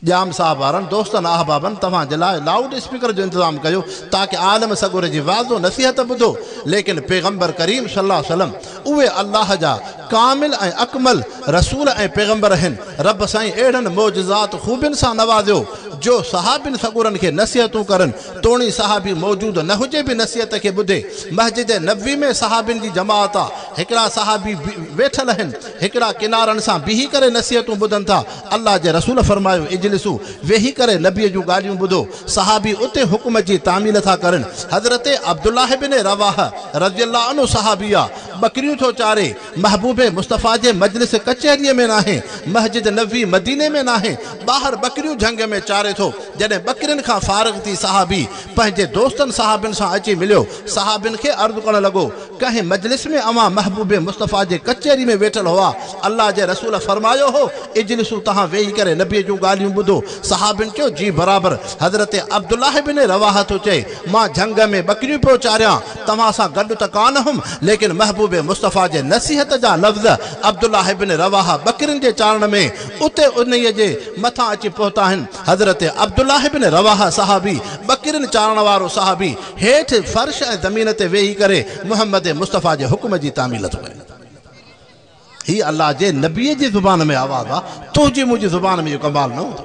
ڄام صاحب وارن دوستن احبابن توهان جي لاء لائوڊ اسپيڪر جو انتظام ڪيو تاڪه عالم سڳوري جي وعظ و نصيحت ٻڌو ليڪن پيغمبر ڪريم صلي الله عليه وسلم اهي الله جا ڪامل ۽ اڪمل رسول ۽ پيغمبر آهن رب سائين اهڙن معجزات خوبين سان نوازيو جو صحابين سڳورن کي نصيحتون ڪرن توڻي صحابي موجود نه هجي به نصيحت کي ٻڌي مسجد نبوي ۾ صحابين جي جماعت آ هڪڙا صحابي ويٺل آهن هڪڙا ڪنارن سان بيهي ڪري نصيحتون ٻڌن ٿا الله جي رسول فرمايو، اجلسوا، ويهي ڪري نبيء جون ڳالهيون ٻڌو. صحابي اتي حڪم جي تعميل ٿا ڪرن. حضرت عبدالله بن رواحه رضي الله عنه صحابي آ، ٻڪريون ٿو چاري، محبوب مصطفيٰ جي مجلس ڪچهريء ۾ ناهي، مسجد نبوي مديني ۾ ناهي، ٻاهر ٻڪريون جهنگ ۾ چاري ٿو. جڏهن ٻڪرين کان فارغ ٿي صحابي پنهنجي دوستن صحابين سان اچي مليو، صحابين کي عرض ڪرڻ لڳو، ڪنهن مجلس ۾ اوهان محبوب مصطفيٰ جي ڪچهري ۾ ويٺل هئا، الله جي رسول فرمايو هو، اجلسوا توهان ويهي ڪري نبيء جون ڳالهيون ٻڌو، صحابين چيو، جي برابر، حضرت عبدالله بن رواحه ٿو چئي، مان جهنگ ۾ ٻڪريون پيو چاريان، توهان سان گڏ ته ڪانه هئم، ليڪن محبوب مصطفيٰ جي نصيحت جا لفظ عبدالله بن رواحه ٻڪرين جي چارڻ ۾ اتي انهيء جي مٿان اچي پهتا آهن، حضرت عبدالله بن رواحه صحابي، ٻڪرين چارڻ وارو صحابي، هيٺ فرش ۽ زمين تي ويهي ڪري محمد مصطفيٰ جي حڪم جي تعميل ٿو ڪري. هي الله جي نبيء جي زبان ۾ آواز آ، تنهنجي منهنجي زبان ۾ اهو ڪمال نه هوندو.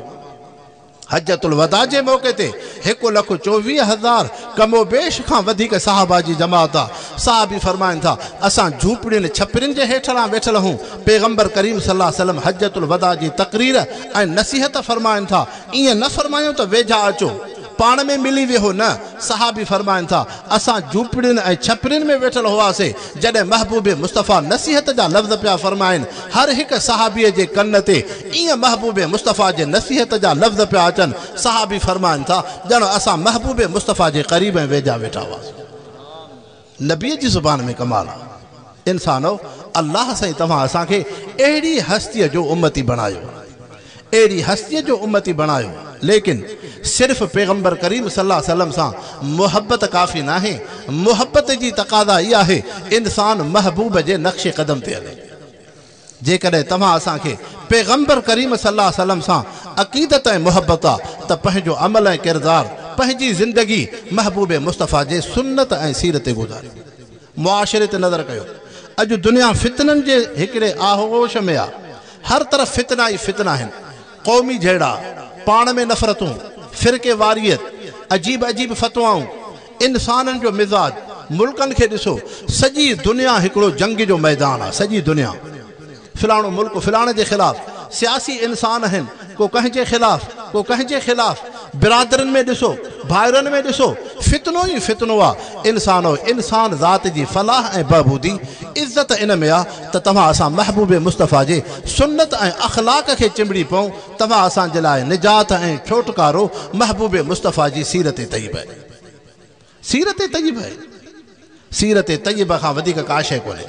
حجة الوداع جي موقعي تي 1,24,000 ڪم و بيش کان وڌيڪ صحابه جي جماعت آ. صحابي فرمائن ٿا، اسان جهوپڙين ڇپرين جي هيٺڙان ويٺل هون، پيغمبر ڪريم صلي الله عليه وسلم حجة الوداع جي تقرير ۽ نصيحت فرمائن ٿا، ائين نه فرمايائون ته ويجها اچو، پاڻ ۾ ملي ويهو نه، صحابي فرمائن ٿا، اسان جهوپڙين ۽ ڇپرين ۾ ويٺل هئاسين، جڏهن محبوب مصطفيٰ نصيحت جا لفظ پيا فرمائن، هر هڪ صحابيء جي ڪن تي ائين محبوب مصطفيٰ جي نصيحت جا لفظ پيا اچن، صحابي فرمائن ٿا، ڄڻ اسان محبوب مصطفيٰ جي قريب ۽ ويجها ويٺا هئاسين. نبيء جي زبان ۾ ڪمال آ. انسانؤ! الله سائين توهان اسان کي اهڙي هستيء جو امتي بڻايو. اهڙي هستيء جو امتي بڻايو. ليڪن صرف پيغمبر ڪريم صلي الله عليه وسلم سان محبت ڪافي ناهي. محبت جي تقاضا ئي آهي انسان محبوب جي نقش قدم تي هلي. جيڪڏهن توهان اسان کي پيغمبر ڪريم صلي الله عليه وسلم سان عقيدت ۽ محبت آ ته پنهنجو عمل ۽ ڪردار، پنهنجي زندگي محبوب مصطفيٰ جي سنت ۽ سيرت تي گذاريو. معاشري تي نظر ڪيو. اڄ دنيا فتنن جي هڪڙي آغوش ۾ آ. هر طرف فتنا ئي فتنا آهن. قومي جهيڙا، پاڻ ۾ نفرتون، فرقي واريت، عجيب عجيب فتوائون، انسانن جو مزاج، ملڪن کي ڏسو، سڄي دنيا هڪڙو جنگ جو ميدان آ، سڄي دنيا. فلاڻو ملڪ فلاڻي جي خلاف، سياسي انسان آهن، ڪو ڪنهن جي خلاف، ڪو ڪنهن جي خلاف، برادرين ۾ ڏسو، ڀائرن ۾ ڏسو، فتنو ئي فتنو آ. انسانو! انسان ذات جي فلاح ۽ بهبودي، عزت ان ۾ آ ته توهان اسان محبوب مصطفيٰ جي سنت ۽ اخلاق کي چنبڙي پئون، توهان اسان جي لاء نجات ۽ ڇوٽڪارو محبوب مصطفيٰ جي سيرت طيبه آهي. سيرت طيبه آهي. سيرت طيبه کان وڌيڪ ڪا شيء ڪونهي.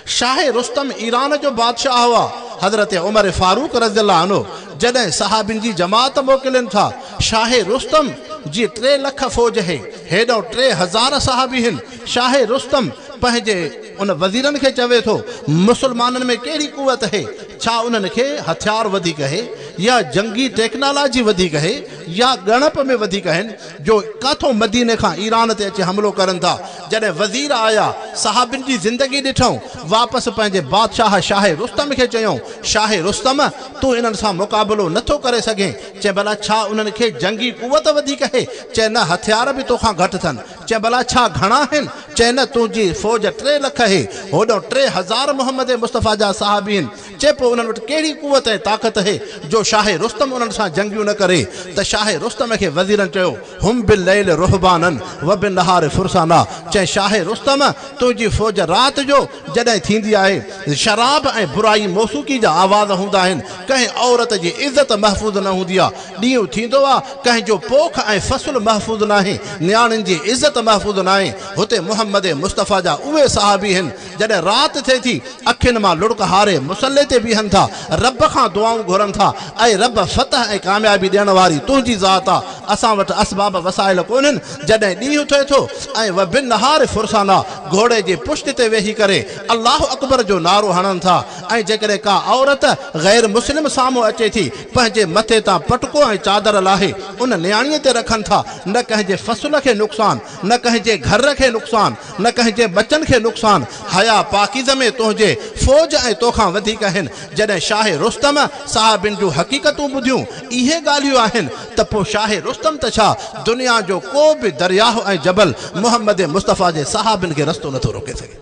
شاهه رستم ايران جو بادشاهه هئا. حضرت عمر فاروق رضي الله عنه جڏهن صحابين جي جماعت موڪلين ٿا، شاهه رستم جي 3 لک فوج هي، هيڏانهن 3000 صحابي هن. شاهه رستم پنهنجي ان وزيرن کي چوي ٿو، مسلمانن ۾ ڪهڙي قوت هي؟ ڇا انهن کي هٿيار وڌيڪ هي يا جنگي ٽيڪنالاجي وڌيڪ هي يا ڳڻپ ۾ وڌيڪ هن؟ جو ڪاٿون مديني کان ايران تي اچي حملو ڪرن ٿا. جڏهن وزير آيا، صحابين جي زندگي ڏٺائون، واپس پنهنجي بادشاهه شاهه رستم کي چيائون، شاهه رستم! تون انهن سان مقابلو نه ٿو ڪري سگهين. چئين ڀلا ڇا انهن کي جنگي قوت وڌيڪ اهي؟ چئين نه هٿيار به توکان گهٽ ٿن. چئين ڀلا ڇا گهڻا هن؟ چئين نه تنهنجي فوج 3 لک اهي، هوڏانهن 3000 محمد مصطفيٰ جا صحابي هن. چئي پوء انهن وٽ ڪهڙي قوت ۽ طاقت اهي جو شاهه رستم انهن سان جنگيون نه ڪري؟ ته شاهه رستم کي وزيرن چيو، هم بالليل رهبانا وبالنهار فرسانا چئي شاهه رستم تنهنجي فوج رات جو جڏهن ٿيندي آهي شراب ۽ برائي موسيقي جا آواز هوندا آهن ڪنهن عورت جي عزت محفوظ نه هوندي آ ڏينهن ٿيندو آ ڪنهن جو پوک ۽ فصل محفوظ ناهي نياڻين جي عزت محفوظ ناهي هتي محمد مصطفيٰ جا اهي صحابي هن جڏهن رات ٿئي ٿي، اکين مان لڙڪ هاري مصلي تي بيهن ٿا، رب کان دعائون گهرن ٿا، اي رب! فتح ۽ ڪاميابي ڏيڻ واري تنهنجي ذات آ، اسان وٽ اسباب وسائل ڪونهن، جڏهن ڏينهن ٿئي ٿو ۽ وبالنهار فرسانا گهوڙي جي پشت تي ويهي ڪري الله اڪبر جو نعرو هڻن ٿا ۽ جيڪڏهن ڪا عورت غير مسلم سامهون اچي ٿي، پنهنجي مٿي تان پٽڪو ۽ چادر لاهي ان نياڻيء تي رکن ٿا، نه ڪنهن جي فصل کي نقصان، نه ڪنهن جي گهر کي نقصان، نه ڪنهن جي ٻچن کي نقصان، حيا پاڪيزه ۾ تنهنجي فوج ۽ توکان وڌيڪ آهن. جڏهن شاهه رستم صحابين جون حقيقتون ٻڌيون، اهي ڳالهيون آهن ته پوء شاهه رستم ته ڇا دنيا جو ڪو به درياهه ۽ جبل محمد مصطفيٰ جي صحابين کي رستو نٿو روڪي سگهي.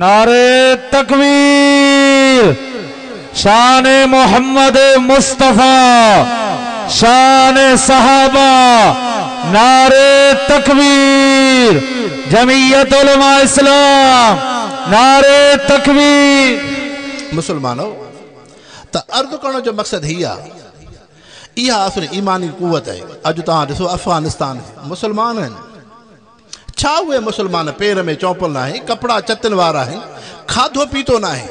نعري تڪبير شان محمد مصطفيٰ شان صحابه نعري تڪبير جمعيت علماء اسلام نعري تڪبير. مسلمانو! ته عرض ڪرڻ جو مقصد هي آ اها اصل ايماني قوت آهي. اڄ توهان ڏسو افغانستان مسلمان آهن. ڇا اهي مسلمان پير ۾ چونپل ناهي، ڪپڙا چتن وارا آهن، کاڌو پيتو ناهي؟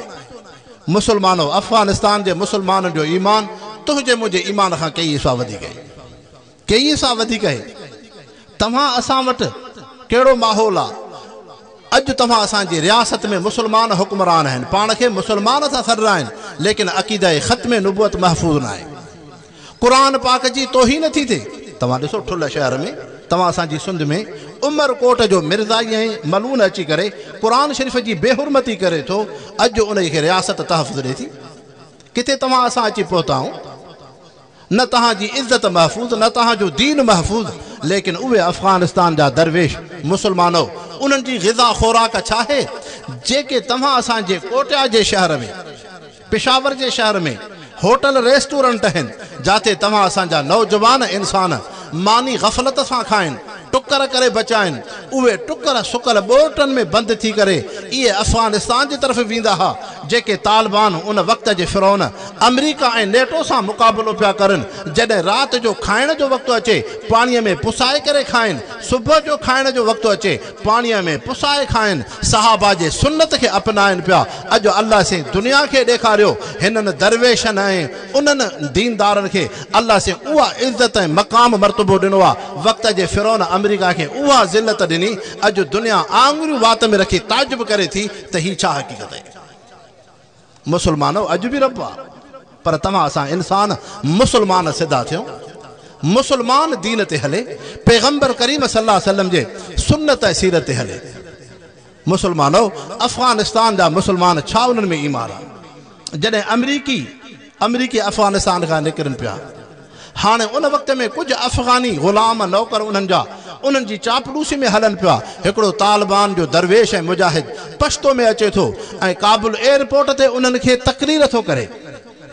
مسلمانو! افغانستان جي مسلمانن جو ايمان تنهنجي منهنجي ايمان کان ڪيئي حصا وڌيڪ آهي. ڪيئي حصا وڌيڪ آهي. توهان اسان وٽ ڪهڙو ماحول آ؟ اڄ توهان اسان جي رياست ۾ مسلمان حڪمران آهن، پاڻ کي مسلمان ٿا سڏرائن، ليڪن عقيده ختم نبوت محفوظ ناهي. قرآن پاڪ جي توهين ٿي ٿئي. توهان ڏسو ٺلهه شهر ۾ توهان اسان جي سنڌ ۾ عمر ڪوٽ جو مرزائي ۽ ملعون اچي ڪري قرآن شريف جي بي حرمتي ڪري ٿو اڄ انهي کي رياست تحفظ ڏي ٿي ڪٿي توهان اسان اچي پهتا آهون نه توهان جي عزت محفوظ نه توهان جو دين محفوظ ليڪن اهي افغانستان جا درويش مسلمانو انهن جي غذا خوراڪ ڇاهي جيڪي توهان اسان جي ڪوٽيا جي شهر ۾ پشاور جي شهر ۾ هوٽل ريسٽورنٽ آهن جاتي توهان اسان جا نوجوان انسان ماني غفلت سان کائن ٽڪر ڪري بچائن اهي ٽڪر سڪل ٻورٽن ۾ بند ٿي ڪري اهي افغانستان جي طرف ويندا ها جيڪي طالبان ان وقت جي فرعون آمريڪا ۽ نيٽو سان مقابلو پيا ڪرن جڏهن رات جو کائڻ جو وقت اچي پاڻي ۾ پسائي ڪري کائن صبح جو کائڻ جو وقت اچي پاڻيء ۾ پسائي کائن، صحابه جي سنت کي اپنائن پيا، اڄ الله سائين دنيا کي ڏيکاريو، هنن درويشن ۽ انهن ديندارن کي الله سائين اها عزت ۽ مقام مرتبو ڏنو آ، وقت جي فرعون آمريڪا کي اها ذلت ڏني، اڄ دنيا آڱريون وات ۾ رکي تعجب ڪري ٿي ته هي ڇا حقيقت آهي. مسلمانو اڄ به رب آ پر توهان اسان انسان مسلمان سڌا ٿيون مسلمان دين تي هلي پيغمبر ڪريم صلي الله عليه وسلم جي سنت ۽ سيرت تي هلي مسلمانو افغانستان جا مسلمان ڇا انهن ۾ ايمان آ جڏهن امريڪي امريڪي افغانستان کان نڪرن پيا. هاڻي ان وقت ۾ ڪجهه افغاني غلام نوڪر انهن جا انهن جي چاپلوسي ۾ هلن پيا. هڪڙو طالبان جو درويش ۽ مجاهد پشتو ۾ اچي ٿو ۽ ڪابل ايئرپورٽ تي انهن کي تقرير ٿو ڪري.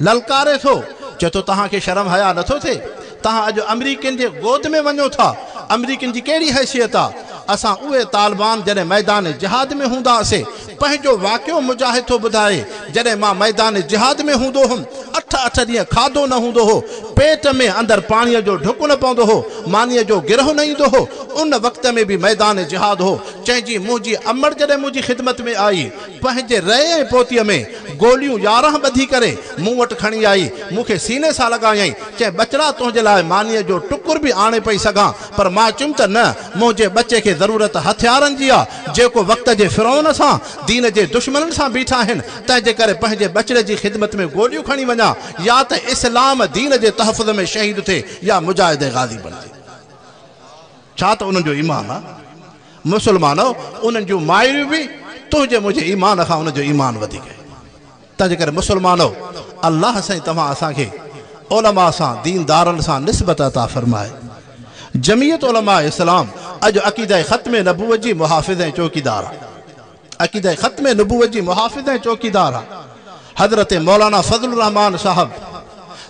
للڪاري ٿو. چئي ٿو توهان کي شرم حيا نٿو ٿئي؟ توهان اڄ آمريڪين جي گود ۾ وڃو ٿا. अमरीकनि जी कहिड़ी हैसियत आहे? असां उहे तालिबान जॾहिं मैदान जिहाद में हूंदा हुआसीं, पंहिंजो वाक़ियो मुजाहिद थो ॿुधाए, जॾहिं मां मैदान जिहाद में हूंदो हुउमि, 8-8 ॾींहं खाधो न हूंदो हो, पेट में अंदरि पाणीअ जो ढुकु न पवंदो हो, मानीअ जो गिरहो न ईंदो हो, उन वक़्त में बि मैदान जिहाद हो। चइजी मुंहिंजी अमड़ जॾहिं मुंहिंजी ख़िदमत में आई, पंहिंजे रए ऐं पोतीअ में गोलियूं 11 ॿधी करे मूं वटि खणी आई, मूंखे सीने सां लॻायईं, चए बचड़ा तुंहिंजे लाइ मानीअ जो टुकुर बि आणे पई सघां, पर मां चयुमि त न, मुंहिंजे बच्चे खे ज़रूरत हथियारनि जी आहे, जेको वक़्त जे फिरौन सां दीन जे दुश्मननि सां बीठा आहिनि, तंहिंजे करे पंहिंजे बचड़े जी ख़िदमत में गोलियूं खणी वञा, या त इस्लाम दीन जे तहफ़ुज़ में शहीद थिए या मुजाहिद गाज़ी बणिजे। छा त उन्हनि जो ईमान आहे? मुसलमानो, उन्हनि जूं माइरियूं बि तुंहिंजे मुंहिंजे ईमान खां उन्हनि जो ईमान वधीक आहे। तंहिंजे करे मुसलमानो, अलाह साईं तव्हां असांखे उलमा सां, दीनदारनि सां निस्बत अता फरमाए। जमीयत उलमा इस्लाम अॼु अक़ीदा ख़त्म नबूवत जी मुहाफ़िज़ ऐं चौकीदार आहे, अक़ीदा ख़त्म नबूवत जी मुहाफ़िज़ ऐं चौकीदार आहे। हज़रत मौलाना फ़ज़लुर रहमान साहब,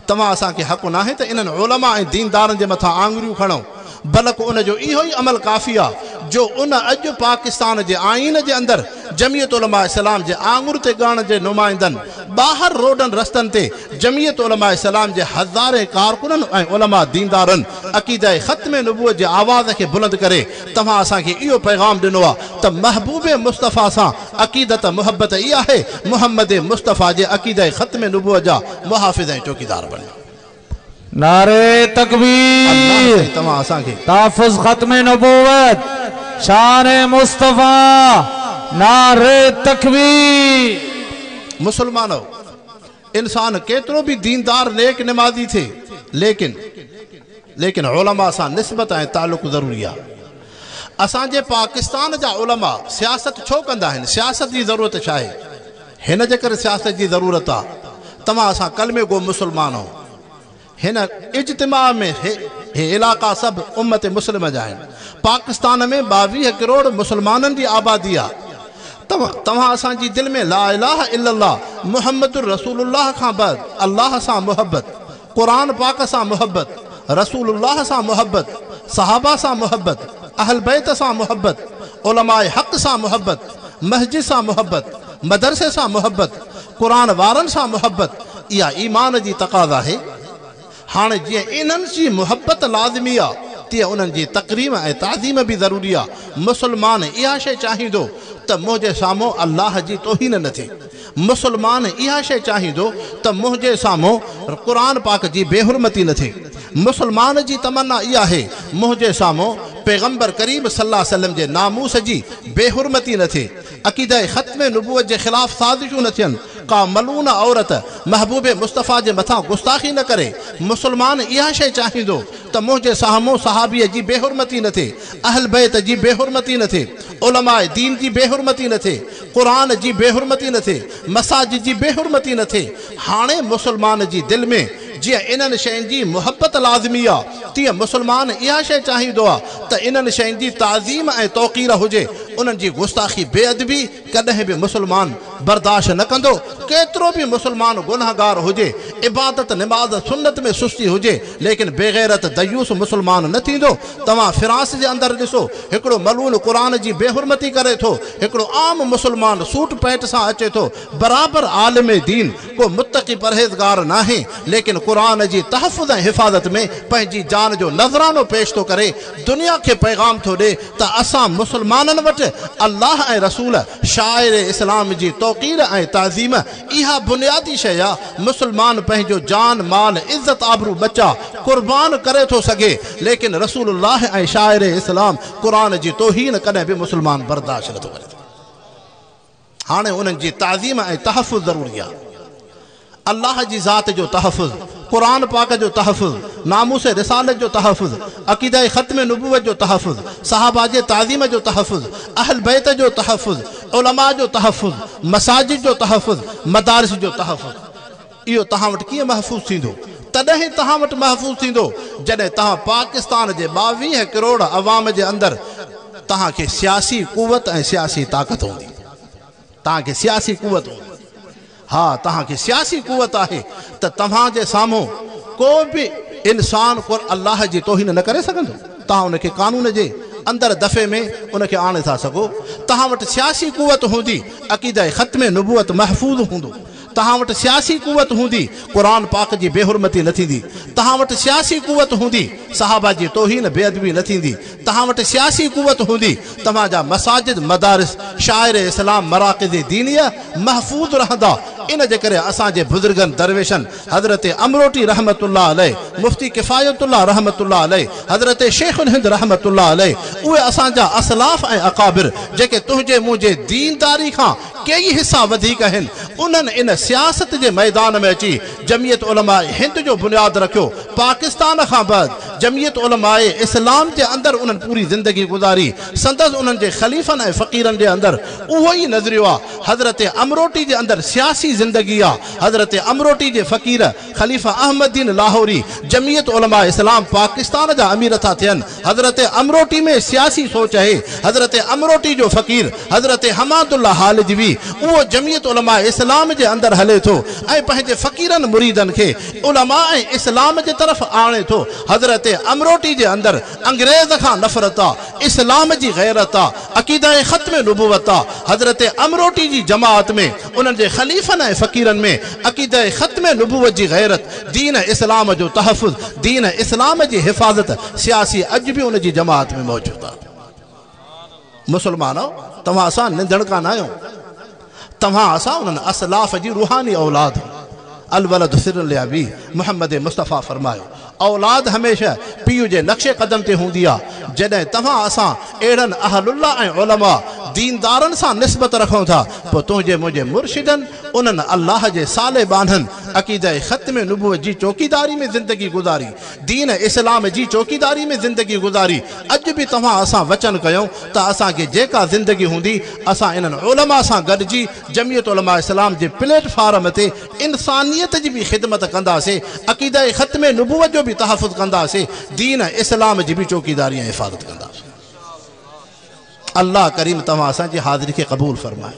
तव्हां असांखे हक़ न आहे त इन्हनि उलमा ऐं दीनदारनि जे मथां आङुरियूं खणूं, बल्कि उनजो इहो ई अमल काफ़ी आहे जो उन अॼु पाकिस्तान जे आइन जे अंदरि जमीयत उलमा इस्लाम जे आङुर ते ॻाण जे नुमाइंदनि ॿाहिरि रोडनि रस्तनि ते जमीयत उलमा इस्लाम जे हज़ारे कारकुननि ऐं उलमा दीनदारनि अक़ीदा ख़त्म नबूवत जे आवाज़ खे बुलंद करे तव्हां असांखे इहो पैगाम ॾिनो आहे त महबूब मुस्तफ़ा सां अक़ीदत मुहबत इहा आहे, मोहम्मद मुस्तफ़ा जे अक़ीदा ख़त्म नबूवत जा मुहाफ़िज़ ऐं चौकीदार बणिया। नारे तकबीर, तव्हां असांखे तहफ़्फ़ुज़ ख़त्म नबूवत, शान मुस्तफ़ा, नारे तकबीर। मुसलमानो, इंसान केतिरो बि दीनदार नेक नमाज़ी थिए, लेकिन लेकिन उलमा सां निस्बत ऐं तालुक़ ज़रूरी आहे। असांजे पाकिस्तान जा उलमा सियासत छो कंदा आहिनि? सियासत जी ज़रूरत छा आहे? हिन जे करे सियासत जी ज़रूरत आहे। तव्हां असां कलमे गो मुसलमान आहियूं, हिन इज्तिमा में हे इलाइक़ा सभु उम्मत मुस्लिम जा आहिनि। पाकिस्तान में 22 करोड़ मुसलमाननि जी आबादी आहे। तव्हां असांजी दिलि में ला इलाहा इल्लल्लाह मुहम्मदुर रसूलुल्लाह खां बाद अल्लाह सां मुहब्बत, क़ुरान पाक सां मुहब्बत, रसूलुल्लाह सां मुहब्बत, सहाबा सां मुहब्बत, अहल बैत सां मुहब्बत, उलमाए हक़ सां मुहब्बत, मस्जिद सां मुहब्बत, मदरसे सां मुहब्बत, क़ुरान वारनि सां मुहब्बत, इहा ईमान जी तक़ाज़ा आहे। हाणे जीअं इन्हनि जी मुहब्बत लाज़मी आहे, तीअं उन्हनि जी तकरीम ऐं ताज़ीम बि ज़रूरी आहे। मुसलमान इहा शइ चाहींदो त मुंहिंजे साम्हूं अल्लाह जी तौहीन न थिए, मुसलमान इहा शइ चाहींदो त मुंहिंजे साम्हूं क़ुरान पाक जी बेहुरमती न थिए। मुसलमान जी तमन्ना इहा आहे मुंहिंजे साम्हूं पैगंबर करीम सल्लल्लाहु अलैहि वसल्लम जे नामूस जी बेहुरमती न थिए, अक़ीदा ख़त्म नबूवत जे ख़िलाफ़ साज़िशूं न थियनि, का मलून औरत महबूब मुस्तफ़ा जे मथां गुस्ताख़ी न करे। मुसलमान इहा शइ चाहींदो त मुंहिंजे साम्हूं सहाबीअ जी बेहुरमती न थिए, अहल बैत जी बेहुरमती न थिए, उलमाए दीन जी बेहुरमती न थिए, क़ुरान जी बेहुरमती न थिए, मसाजिद जी बेहुरमती न थिए। हाणे मुसलमान जी दिलि में जीअं इन्हनि शयुनि जी मुहबत लाज़मी आहे, तीअं मुसलमान इहा शइ चाहींदो आहे त इन्हनि शयुनि जी ताज़ीम ऐं तौक़ीर हुजे, उन्हनि जी गुस्ताख़ी बेअदबी कॾहिं बि मुसलमान बर्दाश्त न कंदो। केतिरो बि मुसलमान गुनहगार हुजे, इबादत नमाज़ सुन्नत में सुस्ती हुजे, लेकिन बेग़ैरत दयूस मुसलमान न थींदो। तव्हां फ्रांस जे अंदरि ॾिसो, हिकिड़ो मलून क़ुरान जी बेहुरमती करे थो, हिकिड़ो आम मुसलमान सूट पैंट सां अचे थो, बराबरि आलिम दीन, को मुत्तकी परहेज़गार नाहे, लेकिन क़ुरान जी तहफ़ुज़ ऐं हिफाज़त में पंहिंजी जान जो नज़रानो पेश थो करे, दुनिया खे पैगाम थो ॾे त असां मुसलमाननि वटि अल्लाह ऐं रसूल शाइर इस्लाम जी तौक़ीर ऐं ताज़ीम इहा बुनियादी शइ आहे। मुसलमान पंहिंजो जान माल इज़त आबरू बच्चा कुर्बान करे थो सघे, लेकिन रसूलुल्लाह ऐं शाइर इस्लाम क़ुरान जी तौहीन कॾहिं बि मुसलमान बर्दाश्त नथो करे। हाणे उन्हनि जी ताज़ीम ऐं तहफ़ुज़ ज़रूरी आहे। अल्लाह जी ज़ात जो तहफ़ुज़, क़ुरान पाक जो तहफ़ुज़, नामूस रिसालत जो तहफ़ुज़, अक़ीदा ख़त्म नबूवत जो तहफ़ुज़, सहाबा जे ताज़ीम जो तहफ़ुज़, अहल बैत जो तहफ़ुज़, उलमा जो तहफ़ुज़, मसाजिद जो तहफ़ुज़, मदारिस जो तहफ़ुज़, इहो तव्हां वटि कीअं महफ़ूज़ थींदो? तॾहिं तव्हां वटि महफ़ूज़ थींदो जॾहिं तव्हां पाकिस्तान जे 22 करोड़ अवाम जे अंदरि तव्हांखे सियासी कुवत ऐं सियासी ताक़त हूंदी, तव्हांखे सियासी कुवत हूंदी। हा, तव्हांखे सियासी कुवत आहे त तव्हांजे साम्हूं को बि इंसान को अल्लाह जी तौहीन न करे सघंदो। तव्हां उनखे क़ानून जे अंदरि दफ़े में उनखे आणे था सघो। तव्हां वटि सियासी कुवत हूंदी, अक़ीदा ख़त्म नबूवत महफ़ूज़ हूंदो। तव्हां वटि सियासी कुवत हूंदी, क़ुरान पाक जी बेहुरमती न थींदी। तव्हां वटि सियासी कुवत हूंदी, सहाबा जी तौहीन बेअदबी न थींदी। तव्हां वटि सियासी कुवत हूंदी, तव्हांजा मसाजिद मदारिस शाइर इस्लाम मराकिज़ दीनिया महफ़ूज़ रहंदा। इन जे करे असांजे बुज़ुर्गनि दरवेशनि हज़रत अमरोटी रहमतुल्लाह अलैह, मुफ्ती किफ़ायतुल्लाह रहमतुल्लाह अलैह, हज़रत शेखुल हिंद रहमतुल्लाह अलैह, उहे असांजा असलाफ़ ऐं अकाबिर जेके तुंहिंजे मुंहिंजे दीनदारी खां कई हिस्सा वधीक आहिनि, उन्हनि इन सियासत जे मैदान में अची जमियत उलमा हिंद जो बुनियाद रखियो। पाकिस्तान खां बाद जमियत उलमा इस्लाम जे अंदरि उन्हनि पूरी ज़िंदगी गुज़ारी। संदसि उन्हनि जे ख़लीफ़नि ऐं फ़क़ीरनि जे अंदरि उहो ई नज़रियो आहे। हज़रत अमरोटी जे अंदरि सियासी ज़िंदगी आहे। हज़रत अमरोटी जे फ़क़ीर ख़लीफ़ा अहमदीन लाहौरी जमियत उलमा इस्लाम पाकिस्तान जा अमीर था थियनि। हज़रत अमरोटी में सियासी सोच आहे। हज़रत अमरोटी जो फ़क़ीर हज़रत हमादुल्ला हालिजवी उहो जमियत उलमा इस्लाम जे अंदरि हले थो ऐं पंहिंजे फ़क़ीरनि मुरीदनि खे उलमा ऐं इस्लाम जे तरफ़ आणे थो। हज़रत अमरोटी जे अंदरि अंग्रेज़ खां नफ़रत आहे, इस्लाम जी ग़ैरत आहे, अक़ीदा ख़त्म नबूवत आहे। हज़रत अमरोटी जी जमाअत में उन्हनि जे ख़लीफ़नि ऐं फ़क़ीरनि में अक़ीदा ख़त्म नबूवत जी ग़ैरत, दीन इस्लाम जो तहफ़ुज़, दीन इस्लाम जी हिफ़ाज़त सियासी अॼु बि उनजी जमाअत में मौजूदु आहे। मुसलमानो, तव्हां असां निंदणका न आहियूं, तव्हां असां उन्हनि असलाफ़ जी रूहानी औलाद। अलवलद सिर अबी, मोहम्मद मुस्तफ़ा फरमायो औलाद हमेशह पीउ जे नक्शे कदम ते हूंदी आहे। जॾहिं तव्हां असां अहिड़नि अहलुल्लाह ऐं उलमा दीनदारनि सां निस्बत रखूं था, पोइ तुंहिंजे मुंहिंजे मुर्शिदनि उन्हनि अल्लाह जे साले बान्हनि अक़ीदा ख़त्म नबूवत जी चौकीदारी में ज़िंदगी गुज़ारी, दीन इस्लाम जी चौकीदारी में ज़िंदगी गुज़ारी। अॼु बि तव्हां असां वचन कयूं त असांखे जेका ज़िंदगी हूंदी असां इन्हनि उलमा सां गॾिजी जमियत उलमा इस्लाम जे प्लेटफार्म ते इंसानियत जी बि ख़िदमत कंदासीं, अक़ीदा ख़त्म नबूवत जो बि तहफ़ुज़ कंदासीं, दीन इस्लाम जी बि चौकीदारी ऐं हिफ़ाज़त कंदासीं। अल्लाह करीम तव्हां असांजी हाज़िरी खे क़बूल फरमाए।